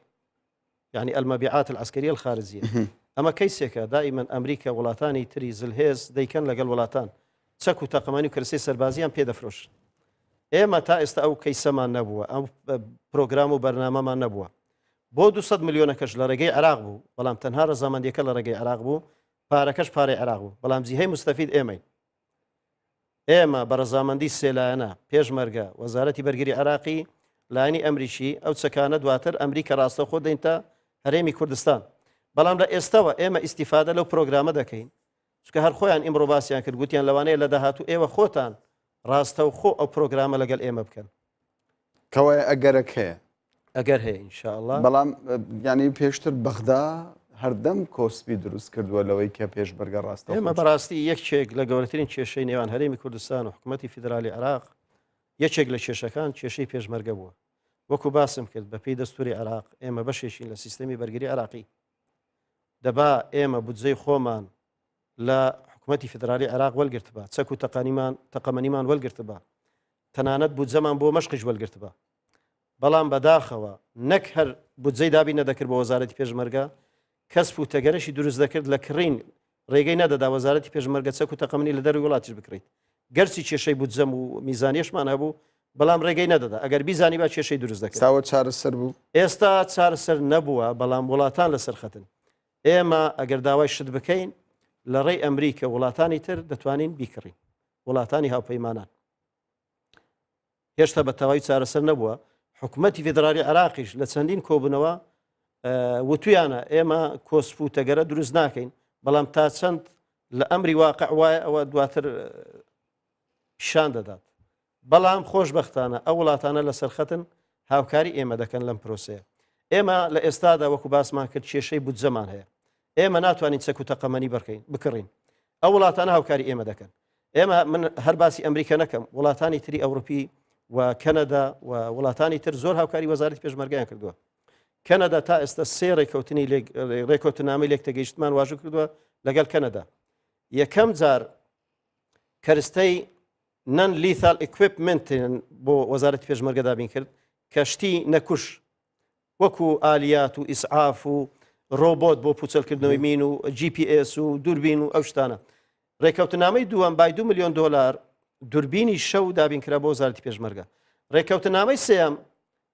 یعنی المبيعات العسكرية الخارجية ئەمە کەیسێکە دائیمەن ئەمریکا وڵاتانی تری زلهێز دەیکەن لەگەڵ وڵاتان چەک و تەقەمەنی و کەرسەی سەربازیان پێ دەفرۆشن ئێمە تا ئێستا ئەو کەیسەمان نەبووە ئەو پرۆگرام و بەرنامەمان نەبووە بۆ 200 ملیۆنەکەش لە ڕێگەی عراق بوو بەڵام تەنها ڕەزامەندیەکە لە ڕێگەی عراق بوو پارەکەش پارەی عراق بوو بەڵام جیهەی مستەفید ئێمەین ئێمە بە ڕەزامەندی سێلایەنە، پێشمەرگە، وەزارەتی بەرگری عێراقی، لایەنی ئەمریکی، ئەو چەکانە دواتر ئەمریکا ڕاستەوخۆ دەینتە هەرێمی کوردستان. بەڵام لە ئێستەوە ئێمە ئیستیفادە لەو پرۆگرامە دەکەین، چونکە هەر خۆیان ئیمڕۆ باسیان کرد، گوتیان لەوانەیە لە داهاتوو ئێوە خۆتان ڕاستەوخۆ ئەو پرۆگرامە لەگەڵ ئێمە بکەن. کەوایە ئەگەرەک هەیە؟ ئەگەر هەیە ان شاء اللە. بەڵام یانی پێشتر بەغدا هەردەم کۆسپی دروست کردووە لەوەی کە پێشمەرگە ڕاستەوخۆ ئێمە بەڕاستی یەکێک لە گەورەترین کێشەی نێوان هەرێمی کوردستان و حکوومەتی فیدرالی عێراق یەکێک لە کێشەکان کێشەی پێشمەرگە بووە وەکو باسم کرد بە پێی دەستوری عێراق ئێمە بەشێکین لە سیستەمی بەرگری عێراقی دەبا ئێمە بودجەی خۆمان لە حکوومەتی فیدرالی عێراق وەلگرتبا چەک و تەقەنیمان تەقەمەنیمان وەلگرتبا تەنانەت بودجەمان بۆ مەشقیش وەلگرتبا بەڵام بەداخەوە نەک هەر بودجەی دابین نەدەکرد بۆ وەزارەتی پێشمەرگە، کەسپ و تەگەرەشی دروست دەکرد لە کڕین، ڕێگەی نەدەدا وەزارەتی پێشمەرگە چەک و تەقەمەنی لە دەروی وڵاتیش بکڕیت. گەرچی کێشەی بودجەم و میزانیەشمان هەبوو، بەڵام ڕێگەی نەدەدا ئەگەر بیزانیبا کێشەی دروست دەکرد. ئێستا چارەسەر بوو؟ ئێستا چارەسەر نەبووە، بەڵام وڵاتان لەسەر خەتن. ئێمە ئەگەر داوای شت بکەین لە ڕێی ئەمریکە وڵاتانی تر دەتوانین بیکڕین، وڵاتانی هاوپەیمانان. هێشتا بە تەواوی چارەسەر نەبووە، حکومەتی فیدرالی عێراقیش لە چەندین کۆبوونەوە وتویانە ئێمە کۆسپ و تەگەرە دروست ناکەین، بەڵام تا چەند لە ئەمری واقع وایە ئەوە دواتر پیشان دەدات. بەڵام خۆشبەختانە ئەو وڵاتانە لەسەر خەتن هاوکاری ئێمە دەکەن لەم پرۆسەیە. ئێمە لە ئێستادا وەکو باسمان کرد کێشەی بودجەمان هەیە. ئێمە ناتوانین چەک و تەقەمەنی بڕکەین بکڕین. ئەو وڵاتانە هاوکاری ئێمە دەکەن. ئێمە من هەر باسی ئەمریکا نەکەم وڵاتانی تری ئەوروپی و کەنەدا و وڵاتانی تر زۆر هاوکاری وەزارەتی پێشمەرگەیان کردووە. کەنەدا تا ئێستا سێ ڕێککەوتنی ڕێککەوتنامەی لێکتێگەیشتمان واژوو کردووە لەگەڵ کەنەدا. یەکەم جار کەرستەی Non Lethal Equipment بۆ وەزارەتی پێشمەرگە دابین کرد کە شتی نەکوش وەکو ئالیات و ئیسعاف و ڕۆبۆت بۆ پوچەلکردنەوەی مین و GPS و دووربین و ئەو شتانە. ڕێککەوتنامەی دووەم بای 2 میلیۆن دۆلار دوربینی شەو دابین کرا بۆ وەزارەتی پێشمەرگە. ڕێککەوتنامەی سێیەم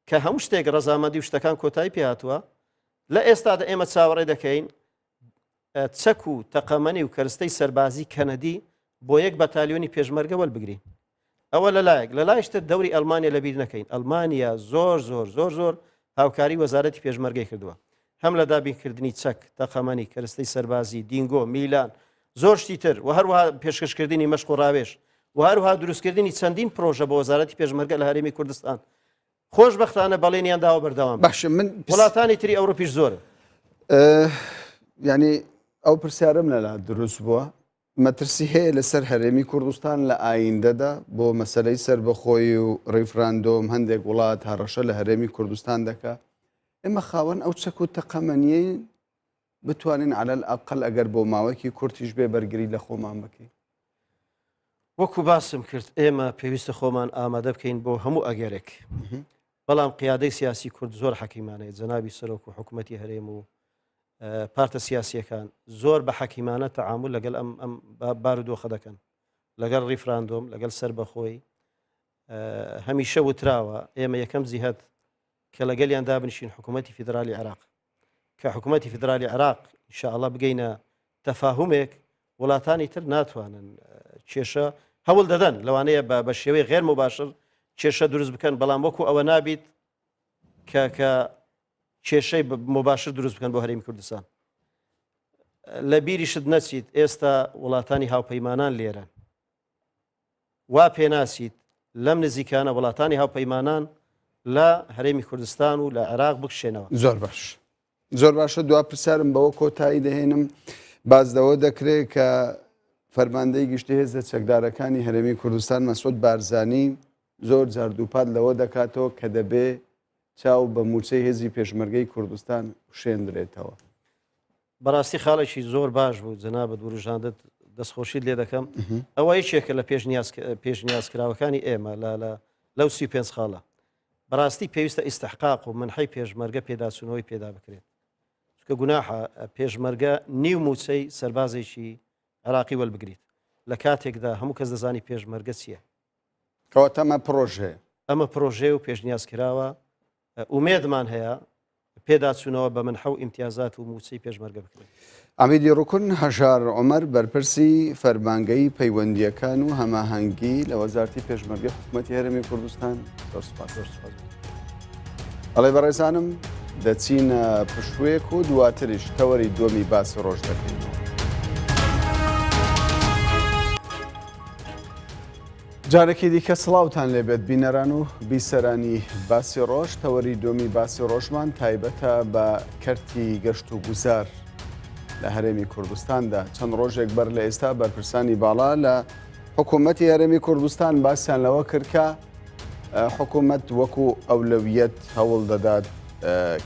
کە هەموو شتێک ڕەزامەندی و شتەکان کۆتایی پێهاتووە لە ئێستادا ئێمە چاوەڕێ دەکەین چەک و تەقەمەنی و کەرستەی سەربازی کەنەدی بۆ یەک بەتالیۆنی پێشمەرگە وەربگرین. ئەوە لە لایەک، لە لایش تر دەوری ئەڵمانیا لەبیر نەکەین، ئەڵمانیا زۆر زۆر زۆر زۆر هاوکاری وەزارەتی پێشمەرگەی کردووە، هەم لە دابینکردنی چەک، تەقەمەنی، کەرستەی سەربازی، دینگۆ، میلان، زۆر شتی تر و هەروەها پێشکەشکردنی مەشق و ڕاوێژ و هەروەها دروستکردنی چەندین پرۆژە بۆ وەزارەتی پێشمەرگە لە هەرێمی کوردستان. خۆشبەختانە بەڵێنیان داوە بەردەوام باشە من وڵاتانی تری ئەوروپیش زۆرن. یعنی ئەو پرسیارم لەلا دروست بووە مەترسی هەیە لەسەر هەرێمی کوردستان لە ئایندەدا بۆ مەسلەی سەربەخۆیی و ڕیفراندۆم هەندێک وڵات هەڕەشە لە هەرێمی کوردستان دەکا ئێمە خاوەن ئەو چەک و تەقەمەنیەی بتوانین عەلەل ئەقل ئەگەر بۆ ماوەیەکی کورتیش بێ بەرگری لە خۆمان بکەین؟ وەکو باسم کرد ئێمە پێویستە خۆمان ئامادە بکەین بۆ هەموو ئەگەرێک بەڵام قیادەی سیاسی کورد زۆر حەکیمانەیە جەنابی سەرۆک و حکوومەتی هەرێم و پارتە سیاسیەکان زۆر بە حەکیمانە تەعامل لەگەڵ ئەم ئەم بارودۆخە دەکەن لەگەڵ ڕیفراندۆم لەگەڵ سەربەخۆی هەمیشە وتراوە ئێمە یەکەم جیهت کە لەگەلیان دابنیشین حکوومەتی فیدرالی عێراق کە حکوومەتی فیدرالی عێراق ئینشاءاللە بگەینە تەفاهومێک وڵاتانی تر ناتوانن کێشە هەوڵ دەدەن لەوانەیە بە بە شێوەی غێر مباشر کێشە دروست بکەن بەڵام وەکو ئەوە نابیت کە کە کێشەی مباشر دروست بکەن بۆ هەرێمی کوردستان لە بیریشت نەچیت ئێستا وڵاتانی هاوپەیمانان لێرەن وا پێناچیت لەم نزیکانە وڵاتانی هاوپەیمانان لە هەرێمی کوردستان و لە عێراق بکشێنەوە. زۆر باش زۆر باشە دوا پرسیارم بەوە کۆتایی دەهێنم باز لەوە دەکرێت کە فەرماندەی گشتی هێزە چەکدارەکانی هەرێمی کوردستان مەسعود بارزانی زۆر جار دووپات لەوە دەکاتەوە کە دەبێ چاو بە مووچەی هێزی پێشمەرگەی کوردستان وشێندرێتەوە. بەڕاستی خاڵێکی زۆر باش بوو جەنابت وروژاندت دەستخۆشیت لێ دەکەم ئەوە یەکێکە لە پێشنیازکراوەکانی ئێمە لە لە لەو 35 خاڵە بەڕاستی پێویستە ئیستحقاق و منحەی پێشمەرگە پێداچوونەوەی پێدا بکرێت چونکە گوناحە پێشمەرگە نیو موچەی سەربازێکی عراقی وەلبگریت لە کاتێکدا هەموو کەس دەزانی پێشمەرگە چییە کەواتە ئەمە پرۆژەیە. ئەمە پرۆژەیە و پێشنیاز کراوە، ئومێدمان هەیە پێداچوونەوە بە منحە و ئیمتیازات و مووچەی پێشمەرگە بکرێت. عەمیدی ڕوکن هەژار عومەر بەرپرسی فەرمانگەی پەیوەندییەکان و هەماهەنگی لە وەزارەتی پێشمەرگەی حکومەتی هەرێمی کوردستان زۆر سوپاس. زۆر سوپاس. بەڵێ بەڕێزانم دەچینە پشوویەک و دواتریش تەوەری دووەمی باسی ڕۆژ دەکەینەوە. جارێکی دیکە سڵاوتان لێبێت بینەران و بیسەرانی باسی ڕۆژ تەوەری دووەمی باسی ڕۆژمان تایبەتە بە کەرتی گەشت و گوزار لە هەرێمی کوردستاندا چەند ڕۆژێک بەر لە ئێستا بەرپرسانی باڵا لە حکوومەتی هەرێمی کوردستان باسیان لەوە کرد کە حکوومەت وەکو ئەولەویەت هەوڵ دەدات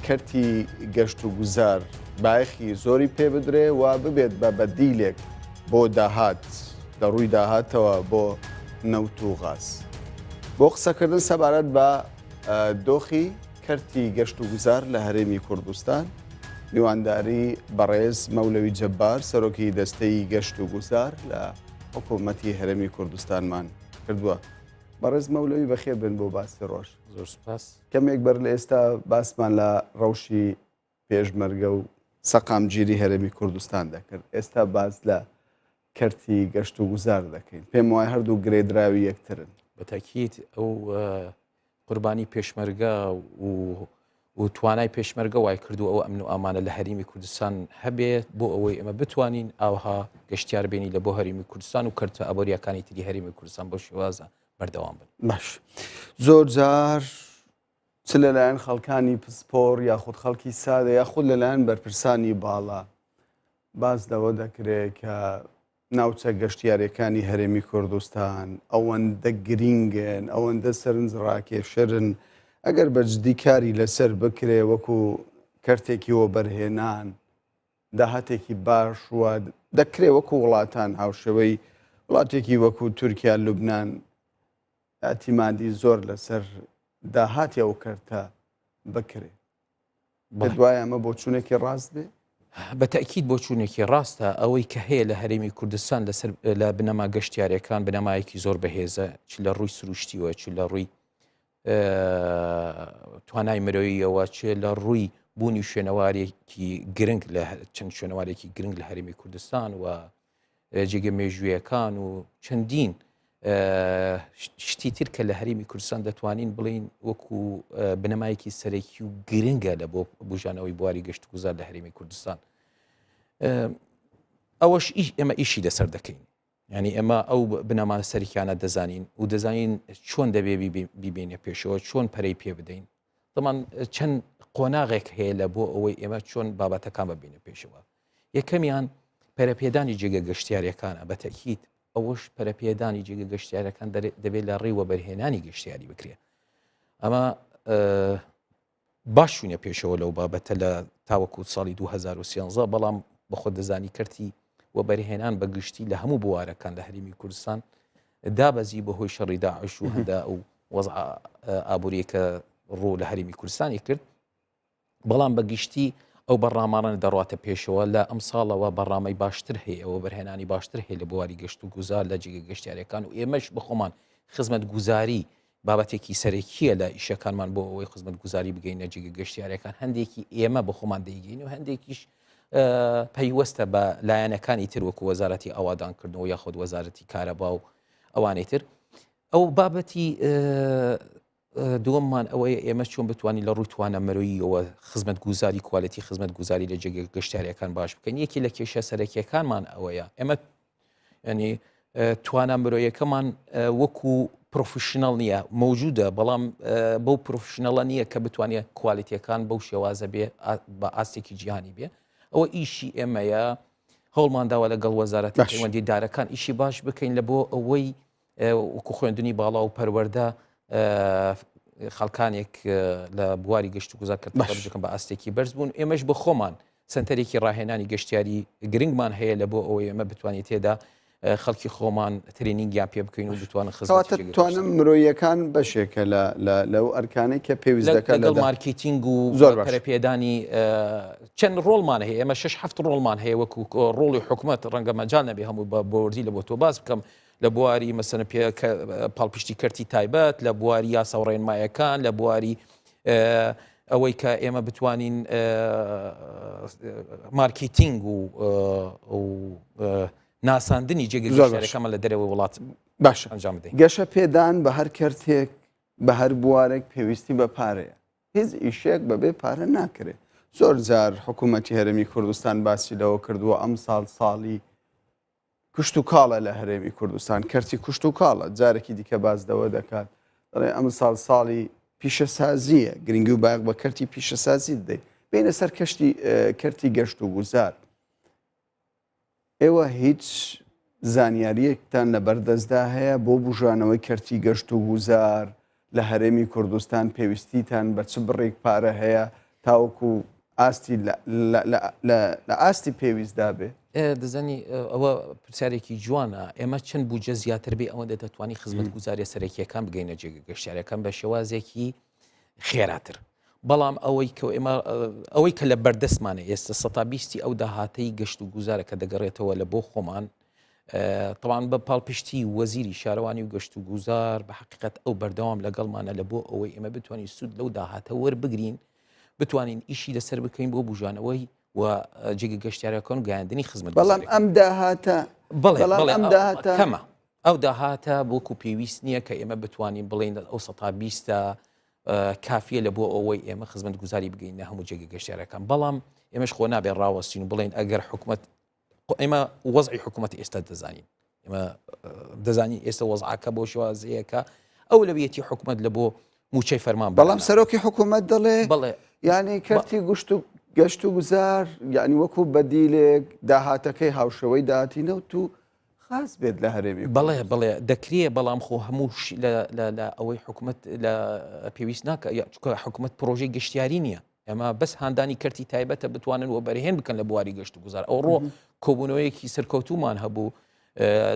کەرتی گەشت و گوزار بایەخی زۆری پێ بدرێ و ببێت بە بەدیلێک بۆ داهات لە ڕووی داهاتەوە بۆ نەوت و غاز. بۆ قسەکردن سەبارەت بە دۆخی کەرتی گەشت و گوزار لە هەرێمی کوردستان میوانداری بەڕێز مەولەوی جەبار سەرۆکی دەستەی گەشت و گوزار لە حکوومەتی هەرێمی کوردستانمان کردووە. بەڕێز مەولەوی بەخێر بن بۆ باسی ڕۆژ. زۆر سپاس. کەمێک بەر لە ئێستا باسمان لە ڕەوشی پێشمەرگە و سەقامگیری هەرێمی کوردستان دەکرد، ئێستا باس لە کەرتی گەشت و گوزار دەکەین. پێم وایە هەردوو گرێدراوی یەکترن. بە تاکید ئەو قوربانی پێشمەرگە و و توانای پێشمەرگە وای کردو ئەو ئەمن و ئامانە لە هەرێمی کوردستان هەبێت بۆ ئەوەی ئێمە بتوانین ئاوها گەشتیار بێنی لە بۆ هەرێمی کوردستان و کەرتە ئابووریەکانی تری هەرێمی کوردستان بەو شێوازە بەردەوام بن. باش زۆر جار چ لەلایەن خەڵکانی پسپۆر یاخود خەڵکی سادە یاخود لەلایەن بەرپرسانی باڵا باس لەوە دەکرێت کە ناوچە گەشتیاریەکانی هەرێمی کوردستان ئەوەندە گرینگن، ئەوەندە سەرنج ڕاکێشەرن، ئەگەر بە جدی کاری لەسەر بکرێ وەکو کەرتێکی وەبەرهێنان داهاتێکی باش و دەکرێ وەکو وڵاتان هاوشێوەی وڵاتێکی وەکو تورکیا، لوبناان ئیعتیمادی زۆر لەسەر داهاتی ئەو کەرتە بکرێ. پێت وایە ئەمە بۆچوونێکی ڕاست بێ؟ بە تەئکید بۆچوونێکی ڕاستە، ئەوەی کە هەیە لە هەرێمی کوردستان لەسەر لە بنەما گەشتیارەکان بنەمایەکی زۆر بەهێزە چ لە ڕووی سروشتیوە چ لە ڕووی توانای مرۆییەوە چ لە ڕووی بوونی شوێنەوارێکی گرنگ لە چەند شوێنەوارێکی گرنگ لە هەرێمی کوردستان و جێگە مێژوویەکان و چەندین شتی تر کە لە هەرێمی کوردستان دەتوانین بڵین وەکو بنەمایەکی سەرەکی و گرنگە لە بۆ بژانەوەی بواری گەشت گوزار لە هەرێمی کوردستان ئەوەش ئێمە ئیشی لەسەر دەکەین ینی ئێمە ئەو بنەما سەرکیانە دەزانین و دەزانین چۆن دەبێ بیبینە پێشەوە چۆن پەرەی پێ بدەین دەمان چەند قۆناغێک هەیە لە بۆ ئەوەی ئێمە چۆن بابەتەکان ببینە پێشەوە یەکەمیان پەرەپێدانی جێگە گەشتیاریەکانە بە تەکیید ئەوەش پەرەپێدانی جێگە گەشتیارەکان دەبێت لە ڕێی وەبەرهێنانی گەشتیاری بکرێت ئەمە باش چوینە پێشەوە لەو بابەتە لە تاوەکو ساڵی 2013 بەڵام بەخۆ دەزانی کەرتی وەبەرهێنان بە گشتی لە هەموو بوارەکان لە هەرێمی کوردستان دابەزی بەهۆی شەڕی داعش و هەندا ئەو وەزع ئابووریەکە ڕوو لە هەرێمی کوردستانی کرد بەڵام بە گشتی ئەو بەڕاماڕانە دەڕاتە پێشەوە لە ئەمساڵەوە بەڕامەی باشتر هەیە ئەوە بەرهێنانی باشتر هەیە لە بواری گەشت و گوزار لە جێگە گەشتیارەکان و ئێمەش بەخۆمان خزمەت گوزاری بابەتێکی سەرەکیە لە ئیشەکانمان بۆ ئەوەی خزمەت گوزاری بگەینە جێگە گەشتیارەکان هەندێکی ئێمە بە خۆمان دەیگەین و هەندێکیش پەیوەستە بە لایەنەکانی تر وەکو وەزارەتی ئاوادانکردنەوە یاخود وەزارەتی کارەبا و ئەوانەی تر ئەو بابەتی دووەممان ئەوەیە ئێمە چۆن بتوانین لە ڕووی توانا مرۆییەوە خزمەتگوزاری quality خزمەتگوزاری لە جێگە گەشتیاریەکان باش بکەین یەکی لە کێشە سەرەکیەکانمان ئەوەیە ئێمە ینی توانا مرۆیەکەمان وەکو professional نییە موجودە بەڵام بەو professional ە نییە کە بتوانێت quality ەکان بەو شێوازە بێ بە ئاستێکی جیهانی بێ ئەوە ئیشی ئێمەیە هەوڵمان داوە لەگەڵ وەزارەتی پەیوەندی دارەکان ئیشی باش بکەین لە بۆ ئەوەی وەکو خوێندنی باڵا و پەروەردە خەڵکانێک لە بواری گەشت و گوزار کردن بە ئاستێکی بەرز بوون ئێمەش بە خۆمان سنتەرێکی ڕاهێنانی گەشتیاری گرنگمان هەیە لە بۆ ئەوەی ئێمە بتوانین تێدا خەڵکی خۆمان training یان پێ بکەین و بتوانن خزمەت توانم مرۆیەکان بەشێکە لەو ئەرکانەی کە پێویست دەکات لەگەڵ مارکتینگ و زۆر پەرەپێدانی چەند ڕۆڵمان هەیە ئێمە شش هەفت ڕۆڵمان هەیە وەکو ڕۆڵی حکومەت ڕەنگە مەجال نەبێ هەموو بە بۆردی لە بۆ تۆ باس بکەم لە بواری مەسەنە پێ پاڵپشتی کەرتی تایبەت لە بواری یاسا و ڕێنمایەکان لە بواری ئەوەی کە ئێمە بتوانین مارکتینگ و ناساندنی جێگە زۆرەکەمە لە دەرەوەی وڵات باش ئەنجام بدەین گەشە پێدان بە هەر کەرتێک بە هەر بوارێک پێویستی بە پارەیە هیچ ئیشێک بەبێ پارە ناکرێت زۆر جار حکوومەتی هەرێمی کوردستان باسی لەوە کردووە ئەم ساڵ ساڵی کشتوکاڵە لە هەرێمی کوردستان، کەرتی کشتوکاڵە، جارێکی دیکە باس لەوە دەکات، دەڵێ ئەمساڵ ساڵی پیشەسازییە، گرنگی و بایەخ بە کەرتی پیشەسازی دەدەین. بێینە سەر کەشتی کەرتی گەشت و گوزار. ئێوە هیچ زانیارییەکتان لە بەردەستدا هەیە بۆ بوژانەوەی کەرتی گەشت و گوزار لە هەرێمی کوردستان پێویستیتان بە چ بڕێک پارە هەیە تاوەکو ئاستی لە ئاستی پێویستدا بێ؟ دەزانی ئەوە پرسیارێکی جوانە ئێمە چەند بودجە زیاتر بێ ئەوەندە دەتوانانی خزمەت گوزاریە سەرەکیەکان بگەینە جێگە گەشتیارەکان بە شێوازێکی خێراتر بەڵام ئەوەی کە ئێمە ئەوەی کە لە بەردەستمانە ئێستا سە بیستی ئەو داهاتەی گەشت و گوزارە کە دەگەڕێتەوە لە بۆ خۆمان. تەوان بە پاڵپشتی وەزیری شارەوانی و گەشت و گوزار بە حقیقت ئەو بەردەوام لەگەڵمانە لە بۆ ئەوەی ئێمە بتوانین سوود لەو داهاتە وەربگرین بتوانین ئیشی لەسەر بکەین بۆ بژانەوەی و جێگە گەشتیارەکان و گەیاندنی خزمەت بەڵام ئەم داهاتە بەڵێ ئەم داهاتە کەمە ئەو داهاتە وەکو پێویست نییە کە ئێمە بتوانین بڵین ئەو سە بیستە کافیە لە بۆ ئەوەی ئێمە خزمەت گوزاری بگەین لە هەموو جێگە گەشتیارەکان بەڵام ئێمەش خۆ نابێ ڕاوەستین و بڵێن ئەگەر حکوومەت ئێمە وەزعی حکوومەت ئێستا دەزانین ئێمە دەزانین ئێستا وەزعەکە بۆ شێوازەیەکە ئەو لەویەتی حکوومەت لە بۆ موچەی فەرمان بەڵام سەرۆکی حکوومەت دەڵێ بەڵێ یعنی کەرتی گشت و گەشت و گوزار یعنی وەکو بەدیلێک داهاتەکەی هاوشێوەی داهاتی نەوت و خاس بێت لە هەرێمی بەڵێ بەڵێ دەکرێ بەڵام خۆ هەموو لە ئەوەی حکوومەت لە پێویست ناکە چکە حکوومەت پرۆژەی گەشتیاری نییە ئێمە بەس هاندانی کەرتی تایبەتە بتوانن وەبەرهێن بکەن لە بواری گەشت و گوزار ئەوڕۆ کۆبوونەوەیەکی سەرکەوتومان هەبوو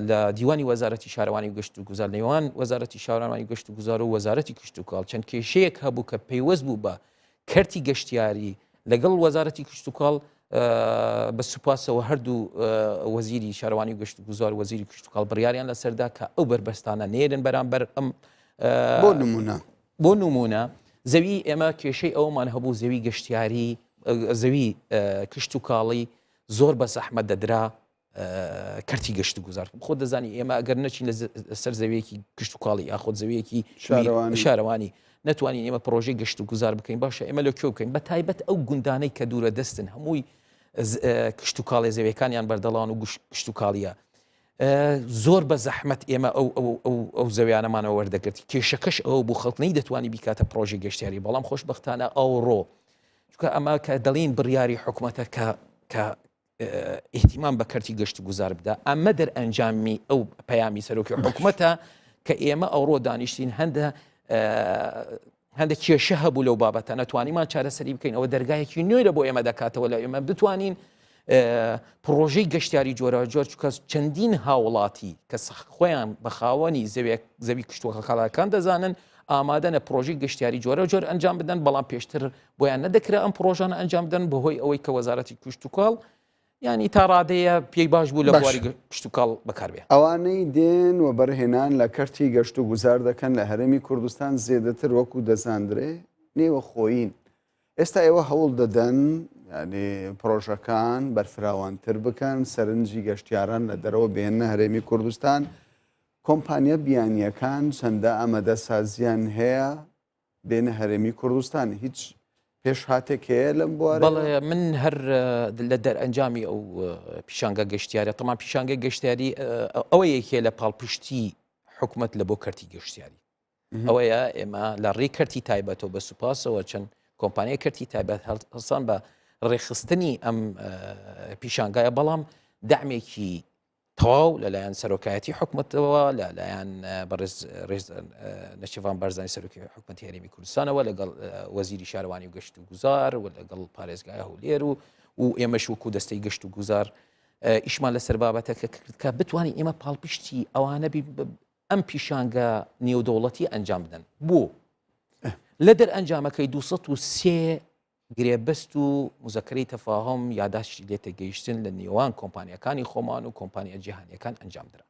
لە دیوانی وەزارەتی شارەوانی گەشت و گوزار نێوان وەزارەتی شارەوانی گەشت و گوزار و وەزارەتی کشتتوکاڵ چەند کێشەیەک هەبوو کە پەیوەست بوو بە کەرتی گەشتیاری لەگەڵ وەزارەتی کشتتوکاڵ بە سوپاسەوە هەردوو وەزیری شارەوانی گەشت و گوزار وەزیری کشتتوکاڵ بڕیاریان لەسەردا کە ئەو بەربەستانە نێرن بەرامبەر ئەم بۆ نمونە بۆ نمونە زەوی ئێمە کێشەی ئەومان هەبوو زەوی گەشتیاری زەوی کشتتوکاڵی زۆر بە زەحمەت دەدرا کەرتی گەشت و گوزار خۆ دەزانی ئێمە ئەگەر نەچین لەسەر زەویەکی کشتتوکاڵی یاخود زەویەکی شارەوانی نەتوانین ئێمە پرۆژەی گەشت و گوزار بکەین باشە ئێمە لە کوێ بکەین بە تایبەت ئەو گوندانەی کە دوورە دەستن هەمووی کشتتوکاڵی زەویەکانیان بەردەڵان و کشتتوکاڵیە زۆر بە زەحمەت ئێمە ئەو ئەو ئەو ئەو زەویانەمانەوە وەردەگرت کێشەکەش ئەوە بوو خەڵک نەی دەتوانی بیکاتە پرۆژەی گەشتیاری بەڵام خۆشببختانە ئەوڕۆ چونکە ئەمە کە دەڵین بڕیاری حکوومەتە کە کە ئیهتیمام بە کەرتی گەشت و گوزار بدا ئەمە دەرئەنجامی ئەو پەیامی سەرۆکی حکوومەتە کە ئێمە ئەوڕۆ دانیشتین هەندە هەندێک کێشە هەبوو لەو بابەتە نەتوانیمان چارەسەری بکەین ئەوە دەرگایەکی نوێ لە بۆ ئێمە دەکاتەوە لە ئێمە بتوانین پڕۆژەی گەشتیاری جۆراوجۆر چونکە چەندین هاوڵاتی کە خۆیان بە خاوەنی زەوێک زەوی کشتوکاڵەکان دەزانن ئامادەنە پرۆژەی گەشتیاری جۆرە جۆر ئەنجام بدەن بەڵام پێشتر بۆیان نەدەکرا ئەم پرۆژانە ئەنجام بدەن بەهۆی ئەوەی کە وەزارەتی کشتتوکاڵ ینی تا ڕادەیە پێی باش بوو لە بواری کشتتوکاڵ بەکاربێ ئەوانەی دێن و بەرهێنان لە کەرتی گەشت و گوزار دەکەن لە هەرێمی کوردستان زێدەتر وەکو دەزاندرێ نێوە خۆیین ئێستا ئێوە هەوڵ دەدەن یعنی پرۆژەکان بەرفراوانتر بکەن سەرنجی گەشتیاران لە دەرەوە بێنە هەرێمی کوردستان کۆمپانیا بیانیەکان چەندە ئامادەسازیان هەیە بێنە هەرێمی کوردستان هیچ پێشهاتێک هەیە لەم بوارە؟ بەڵێ من هەر لە دەرئەنجامی ئەو پیشانگە گەشتیارە تەمان پیشانگە گەشتیاری ئەوە یەکێ لە پاڵپشتی حکومت لە بۆ کەرتی گەشتیاری ئەوەیە ئێمە لە ڕێی کەرتی تایبەتەوە بە سوپاسەوە چەند کۆمپانیای کەرتی تایبەت هەڵسان بە ڕێکخستنی ئەم پیشانگایە بەڵام دامێکی تەواو لەلایەن سەرۆکایەتی حکومەتەوە لەلایەن بەڕێز ڕێز نەچیرڤان بارزانی سەرۆکی حکومەتی هەرێمی کوردستانەوە لەگەڵ وەزیری شارەوانی و گەشت و گوزار و لەگەڵ پارێزگای هەولێر و و ئێمەش وەکو دەستەی گەشت و گوزار ئیشمان لەسەر بابەتەکە کرد کە بتوانین ئێمە پاڵپشتی ئەوانە ئەم پیشانگە نێودەوڵەتی ئەنجام بدەن بۆ لە دەرئەنجامەکەی 203 گرێبەست و مزەکەرەی تەفاهۆم یاداشتی لێتێگەیشتن لە نێوان کۆمپانیاکانی خۆمان و کۆمپانیا جیهانیەکان ئەنجام درا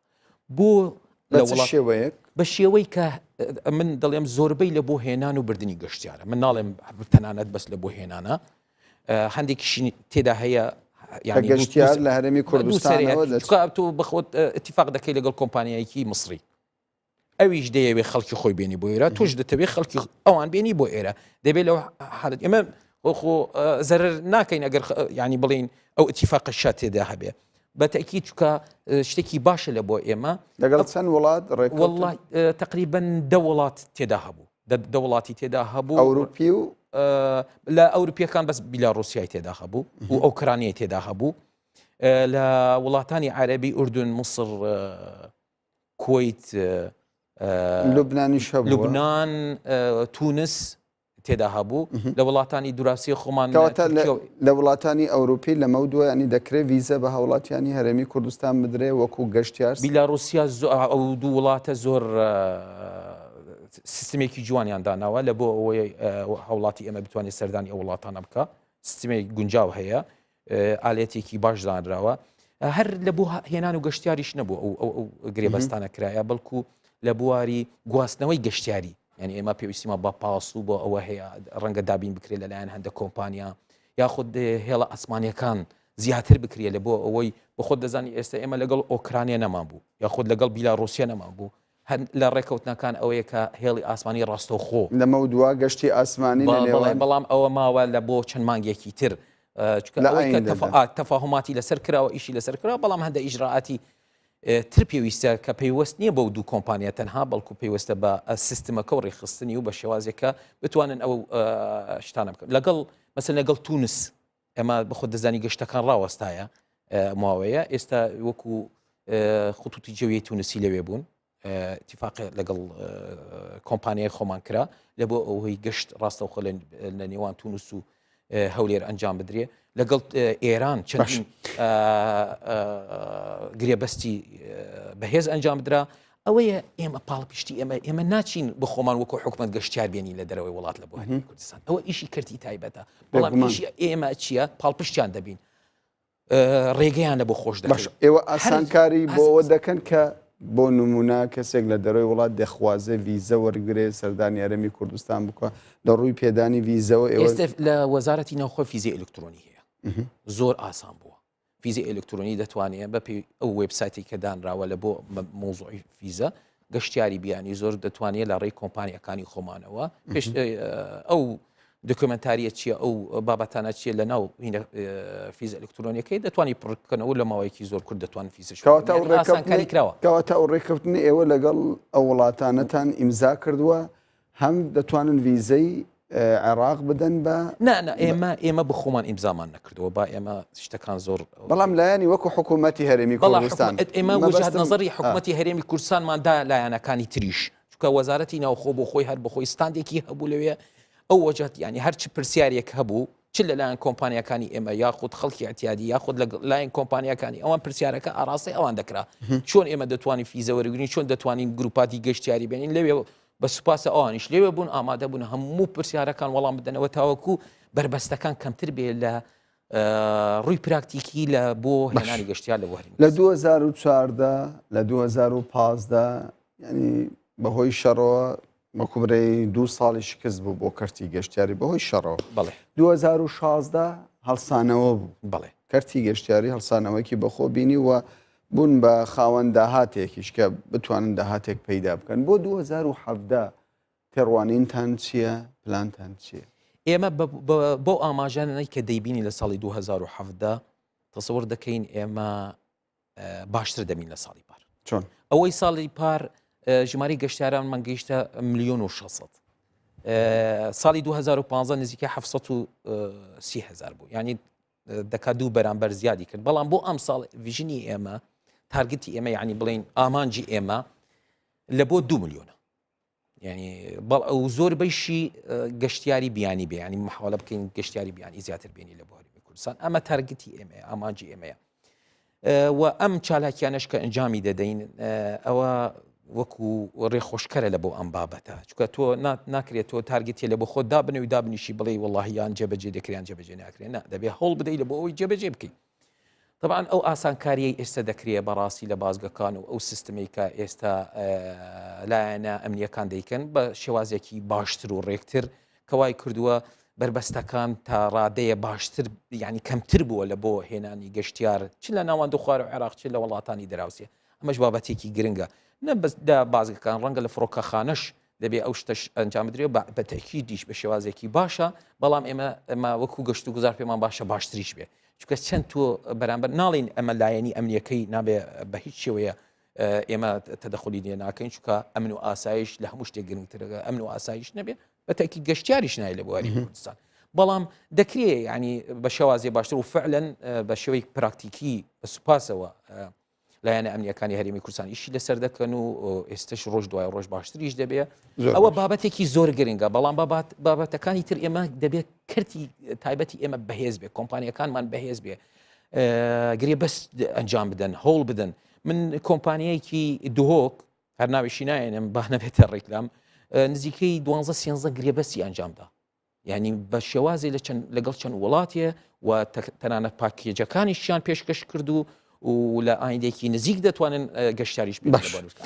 بۆ لە وڵات شێوەیەک بە شێوەی کە من دەڵێم زۆربەی لە بۆ هێنان و بردننی گەشتیارە من ناڵێم تەنانەت بەس لە بۆ هێنانە هەندێکیشی تێدا هەیە یعنی گەشتیار لە هەرێمی کوردستانەوە تۆ بەخۆت اتفاق دەکەی لەگەڵ کۆمپانیایەکی میسری ئەویش دەیەوێ خەڵکی خۆی بێنی بۆ ئێرە تۆش دەتەوێت خەڵکی ئەوان بێنی بۆ ئێرە دەبێت لەو حالت ئێمە خۆ زەرەر ناکەین ئەگەر ینی بڵین ئەو ئتیفاقە شا تێدا هەبێ بە تەکی چکە شتێکی باشە لە بۆ ئێمە لەگەڵ چەند وڵات ڕێک تقریبا دە وڵات تێدا هەبوو دە وڵاتی تێدا هەبوو ئەوروپی و لە ئەوروپیەکان بەس بیلا رووسای تێدا هەبوو و ئۆکرانیای تێدا هەبوو لە وڵاتانی عەربی ئوردون مسر کوەیت لوبنانیش هەبوو لوبنان تونس تێدا هەبوو لە وڵاتانی دوراسی خۆمان لە وڵاتانی ئەوروپی لەمە دووە ینی دەکرێت ویزە بە هاوڵاتیانی هەرێمی کوردستان بدرێ وەکو گەشتیار بیلاروسیا ئەو دوو وڵاتە زۆر سیستمێکی جوانیان داناوە لە بۆ ئەوەی هاوڵاتی ئێمە بتوانێت سەردانی ئەو وڵاتانە بکە سیستمێک گونجاو هەیە ئالێتێکی باش دانراوە. هەر لە بۆ هێنان و گەشتیاریش نەبوو ئەو ئەو ئەو گرێبەستانە کرایە بەڵکو لە بواری گواستنەوەی گەشتیاری یعنی ئێمە پێویستیمان بە پاس و بۆ ئەوە هەیە ڕەنگە دابین بکرێت لەلایەن هەندە کۆمپانیا یاخود هێڵە ئەسمانیەکان زیاتر بکرێت لە بۆ ئەوەی بەخۆت دەزانی ئێستا ئێمە لەگەڵ ئۆکرانیا نەمان بوو یاخود لەگەڵ بیلاڕوسیا نەمان بوو هەر لە ڕێکەوتنەکان ئەوەیە کە هێڵی ئاسمانی ڕاستەوخۆ. لەمەودوا گەشتی ئاسمانی لە نێوان. بەڵام ئەوە ماوە لە بۆ چەند مانگێکی تر چونکە لە ئەوەی کە ئایندەدا. تەفاهوماتی لەسەر کراوە ئیشی لەسەر کراوە بەڵام هەندە ئیجرائاتی تر پێویستە کە پەیوەست نییە بەو دوو کۆمپانیا تەنها بەڵکو پەیوەستە بە سیستمەکە و ڕێکخستنی و بە شێوازێک کە بتوانن ئەو شتانە بکەن لەگەڵ مەسەلەن لەگەڵ تونس ئێمە بەخۆت دەزانی گەشتەکان ڕاوەستایە ماوەیە ئێستا وەکو خطوطی جەویەی تونسی لەوێ بوون اتفاق لەگەڵ کۆمپانیای خۆمان کرا لە بۆ ئەوەی گەشت ڕاستەوخۆ لە نێوان تونس و هەولێر ئەنجام بدرێ لەگەڵ ئێران چەندین گرێبەستی بەهێز ئەنجام بدرا ئەوەیە ئێمە پاڵپشتی ئێمە ئێمە ناچین بە خۆمان وەکو حکومت گەشتیار بێنین لە دەرەوەی وڵات لە بۆ هەرێمی کوردستان ئەوە ئیشی کەرتی تایبەتە بەڵام ئیشی ئێمە چییە پاڵپشتیان دەبین ڕێگەیان لە بۆ خۆش دەکەین ئێوە ئاسانکاری بۆ ئەوە دەکەن کە بۆ نمونە کەسێک لە دەرەوەی وڵات دەخوازێ ڤیزە وەرگێ سەردانی هەرێمی کوردستان بکە لە ڕووی پێدانی ڤیزەوە ئێوە لە وەزارەتی ناوخۆ فیزی ئەلکترۆنی هەیە زۆر ئاسان بووە فیزی ئەلکترۆنی دەتوانێت بە پێی ئەو وێبسایتی کە دانراوە لە بۆ مۆزوعی فیزە گەشتیاری بیانی زۆر دەتوانێت لە ڕێی کۆمپانیەکانی خۆمانەوە پێش ئەو دۆکیۆمێنتاریە چییە ئەو بابەتانە چییە لە ناو فیزە ئەلکترۆنیەکەی دەتوانی پڕکەنەوە لە ماوەیەکی زۆر کورت دەتوان فیزش ئاسانکاری کراوە کەواتە ئەو ڕێککەوتنی ئێوە لەگەڵ ئەو وڵاتانەتان ئیمزا کردووە هەم دەتوانن ڤیزەی عێراق بدەن بە نا نا ئێمە ئێمە بخۆمان ئیمزامان نەکردەوە با ئێمە شتەکان زۆر بەڵام لایەنی وەکو حکوومەتی هەرێمی کوردستان ئێمە وجهت نظری حکوومەتی هەرێمی کوردستانمان دا لایەنەکانی تریش چونکە وەزارەتی ناوخۆ بۆ خۆی هەر بەخۆی ستاندێکی هەبوو لەوێ ئەو وەجهت ینی هەرچ پرسیارێک هەبوو چ لەلایەن کۆمپانیەکانی ئێمە یاخود خەڵکی اعتیادی یاخود لە لایەن کۆمپانیەکانی ئەوان پرسیارەکە ئاراستەی ئەوان دەکرا چۆن ئێمە دەتوانین فیزە وەرگین چۆن دەتوانین گروپاتی گەشتیاری بێنین لەوێ بە سوپاسە ئەوانیش لەوێ بوون ئامادە بوون هەموو پرسیارەکان وەڵام بدەنەوە تاوەکو بەربەستەکان کەمتر بێ لە ڕووی پراکتیکی لە بۆ هێنانی گەشتیار لە بۆ لە 2014 لە 2015 ینی بەهۆی شەڕەوە مەکوبرەی دوو ساڵی شکست بوو بۆ کەرتی گەشتیاری بەهۆی شەڕەوە بەڵێ 2016 هەڵسانەوە بوو بەڵێ کەرتی گەشتیاری هەڵسانەوەکی بەخۆ بینی و بوون بە خاوەن داهاتێکیش کە بتوانن داهاتێک پەیدا بکەن بۆ 2017 تێڕوانینتان چییە؟ پلانتان چییە؟ ئێمە بەو ئاماژانەی کە دەیبینی لە ساڵی 2017 تەسەور دەکەین ئێمە باشتر دەبین لە ساڵی پار چۆن ئەوەی ساڵی پار ژماری گەشتارانمان گەیشتە ملیۆن و 600 ساڵی 2015 نزیکە 730 هزار بوو یعنی دەکات دوو بەرامبەر زیادی کرد بەڵام بۆ ئەم ساڵ vision ی ئێمە target ی ئێمە یعنی بڵین ئامانجی ئێمە لە بۆ دو ملیۆنە ینی بەڵ ئەو زۆر بەشی گەشتیاری بیانی بێ ینی محاولە بکەین گەشتیاری بیانی زیاتر بێنی لە بۆ هەرێمی کوردستان ئەمە target ی ئێمەیە ئامانجی ئێمەیە و ئەم چالاکیانش کە ئەنجامی دەدەین ئەوە وەکو ڕێخۆشکەرە لە بۆ ئەم بابەتە چونکە تۆ ناکرێت تۆ target ی لە بۆ خۆت دابنێ و دابنیشی بڵێ وەڵاهیان جێبەجێ دەکریان جێبەجێ ناکرێن نا دەبێ هەوڵ بدەیت لە بۆ ئەوەی جێبەجێ بکەیت تەبعەن ئەو ئاسانکاریەی ئێستا دەکرێ بەڕاستی لە بازگەکان و ئەو سیستمەی کە ئێستا لایەنە ئەمنیەکان دەیکەن بە شێوازێکی باشتر و ڕێکتر کەوای کردووە بربەستەکان تا ڕادەیە باشتر ینی کەمتر بووە لە بۆ هێنانی گەشتیار چ لە ناوەند و خوار و عێراق چ لە وڵاتانی دراوسێ ئەمەش بابەتێکی گرنگە نە بەس لە بازگەکان ڕەنگە لە فڕۆکەخانەش دەبێ ئەو شتەش ئەنجام بدرێ بە تەکیدیش بە شێوازێکی باشە بەڵام ئێمە ئەمە وەکو گەشت و گوزار پێمان باشە باشتریش بێ چونکە چەند تۆ بەرامبەر ناڵین ئەمە لایەنی ئەمنیەکەی نابێ بە هیچ شێوەیە ئێمە تەدەخلی لێ ناکەین چونکە ئەمن و ئاسایش لە هەموو شتێک گرنگترە ئەمن و ئاسایش نەبێ بە تەکی گەشتیاریش نای لە بواری کوردستان بەڵام دەکرێ ینی بە شێوازی باشتر و فعلەن بە شێوەی پراکتیکی بە سوپاسەوە لایەنە ئەمنیەکانی هەرێمی کوردستان ئیشی لەسەر دەکەن و ئێستش ڕۆژ دوای ڕۆژ باشتریش دەبێ ئەوە بابەتێکی زۆر گرنگە بەڵام بابەتەکانی تر ئێمە دەبێت کەرتی تایبەتی ئێمە بەهێز بێ کۆمپانیەکانمان بەهێز بێ گرێ بەس ئەنجام بدەن هەوڵ بدەن من کۆمپانیایەکی دهۆک هەر ناویشی نایەنم با نەبێتە ڕیکلام نزیکەی دوانزە سێنزە گرێبەستی ئەنجامدا یعنی بە شێوازی لە چەند لەگەڵ چەند وڵاتێ و تەنانەت package ەکانیشیان پێشکەش کرد و و لە ئایندێکی نزیک دەتوانن گەشتیاریش پێ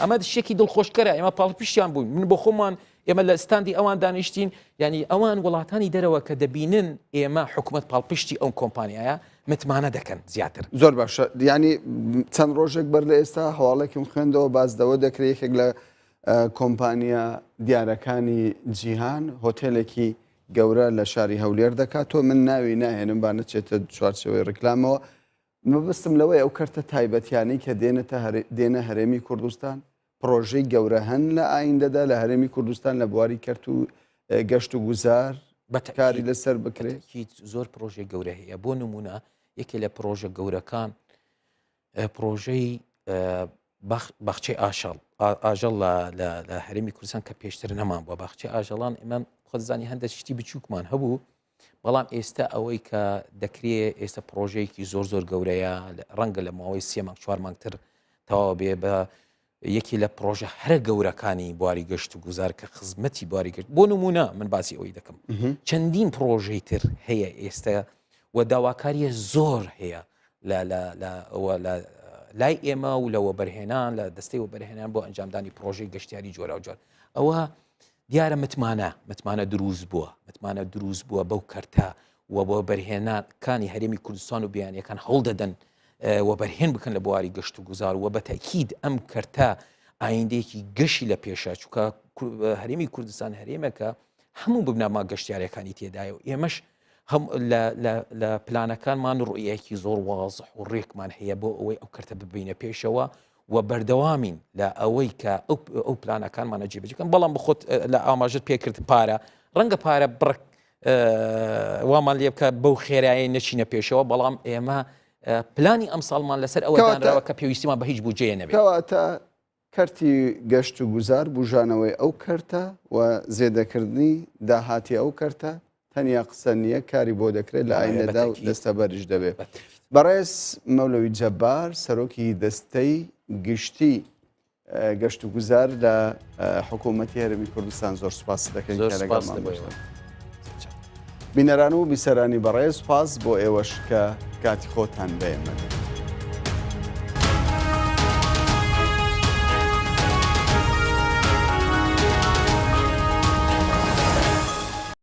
ئەمە شتێکی دڵخۆشکەرە ئێمە پاڵپشتیان بووین من بۆ خۆمان ئێمە لە ستاندی ئەوان دانیشتین یعنی ئەوان وڵاتانی دەرەوە کە دەبینن ئێمە حکوومەت پاڵپشتی ئەو کۆمپانیایە متمانە دەکەن زیاتر. زۆر باشە یعنی چەند ڕۆژێک بەر لە ئێستا هەواڵێکم خوێندەوە باس دەوە دەکرێت یەکێک لە کۆمپانیا دیارەکانی جیهان هۆتێلێکی گەورە لە شاری هەولێر دەکات تۆ من ناوی ناهێنم با نەچێتە چوارچەوەی ڕیکلامەوە مەبەستم لەوەیە ئەو کەرتە تایبەتیانەی کە دێنەتە دێنە هەرێمی کوردستان پڕۆژەی گەورە هەن لە ئایندەدا لە هەرێمی کوردستان لە بواری کەرت و گەشت و گوزار کاری لەسەر بکرێت زۆر پرۆژەی گەورە هەیە بۆ نمونە یەکێ لە پرۆژە گەورەکان پرۆژەی باخچەی ئاشەڵ ئاژەڵ لە هەرێمی کوردستان کە پێشتر نەمان بووە باخچەی ئاژەڵان ئێمە خۆزانی هەندێک شتی بچووکمان هەبوو بەڵام ئێستا ئەوەی کە دەکرێت ئێستا پرۆژەیەکی زۆر زۆر گەورەیە ڕەنگە لە ماوەی سێ مانگ چوار مانگتر تەواو بێ بە یەکی لە پرۆژە هەرە گەورەکانی بواری گەشت و گوزار کە خزمەتی بواری گرت بۆ نمونە من باسی ئەوەی دەکەم چەندین پرۆژەی تر هەیە ئێستا و داواکاریە زۆر هەیە لە لای ئێمە و لە وەبەرهێنان لە دەستەی وەبەرهێنان بۆ ئەنجامدانی پرۆژەی گەشتیاری جۆراوجۆر ئەوە دیارە متمانە متمانە دروست بووە متمانە دروست بووە بەو کەرتە و بۆ بەرهێنانکانی هەرێمی کوردستان و بیانیەکان هەوڵ دەدەن وەبەرهێن بکەن لە بواری گەشت و گوزار و بە تەکید ئەم کەرتە ئایندەیەکی گەشی لە پێشە چووکە هەرێمی کوردستان هەرێمەکە هەموو بنەما گەشتیارەکانی تێدایە و ئێمەش هەم لە پلانەکانمان ڕوئیەکی زۆر وازح و ڕێکمان هەیە بۆ ئەوەی ئەو کەرتە ببینە پێشەوە و بەردەوامین لە ئەوەی کە ئەو پلانەکانمانە جێبەجێکەن بەڵام بخۆت لە ئاماژت پێکرد پارە ڕەنگە پارە بڕک وامان لێ بکە بەو خێرایی نەچینە پێشەوە بەڵام ئێمە پلانی ئەم ساڵمان لەسەر ئەوە دانراوە کە پێویستیمان بە هیچ بودجەیە نەبێت. کەواتە کەرتی گەشت و گوزار بوژانەوەی ئەو کەرتە و زێدەکردنی داهاتی ئەو کەرتە تەنیا قسە نییە کاری بۆ دەکرێت لە ئایندەدا و دەستەبەریش دەبێت. بەڕێز مەولەوی جەبار سەرۆکی دەستەی گشتی گەشت و گوزار لە حکوومەتی هەرێمی کوردستان زۆر سوپاس دەکەین کە لەگەڵمان بوون. بینەران و بیسەرانی بەڕێز سوپاس بۆ ئێوەش کە کاتی خۆتان بە ئێمە.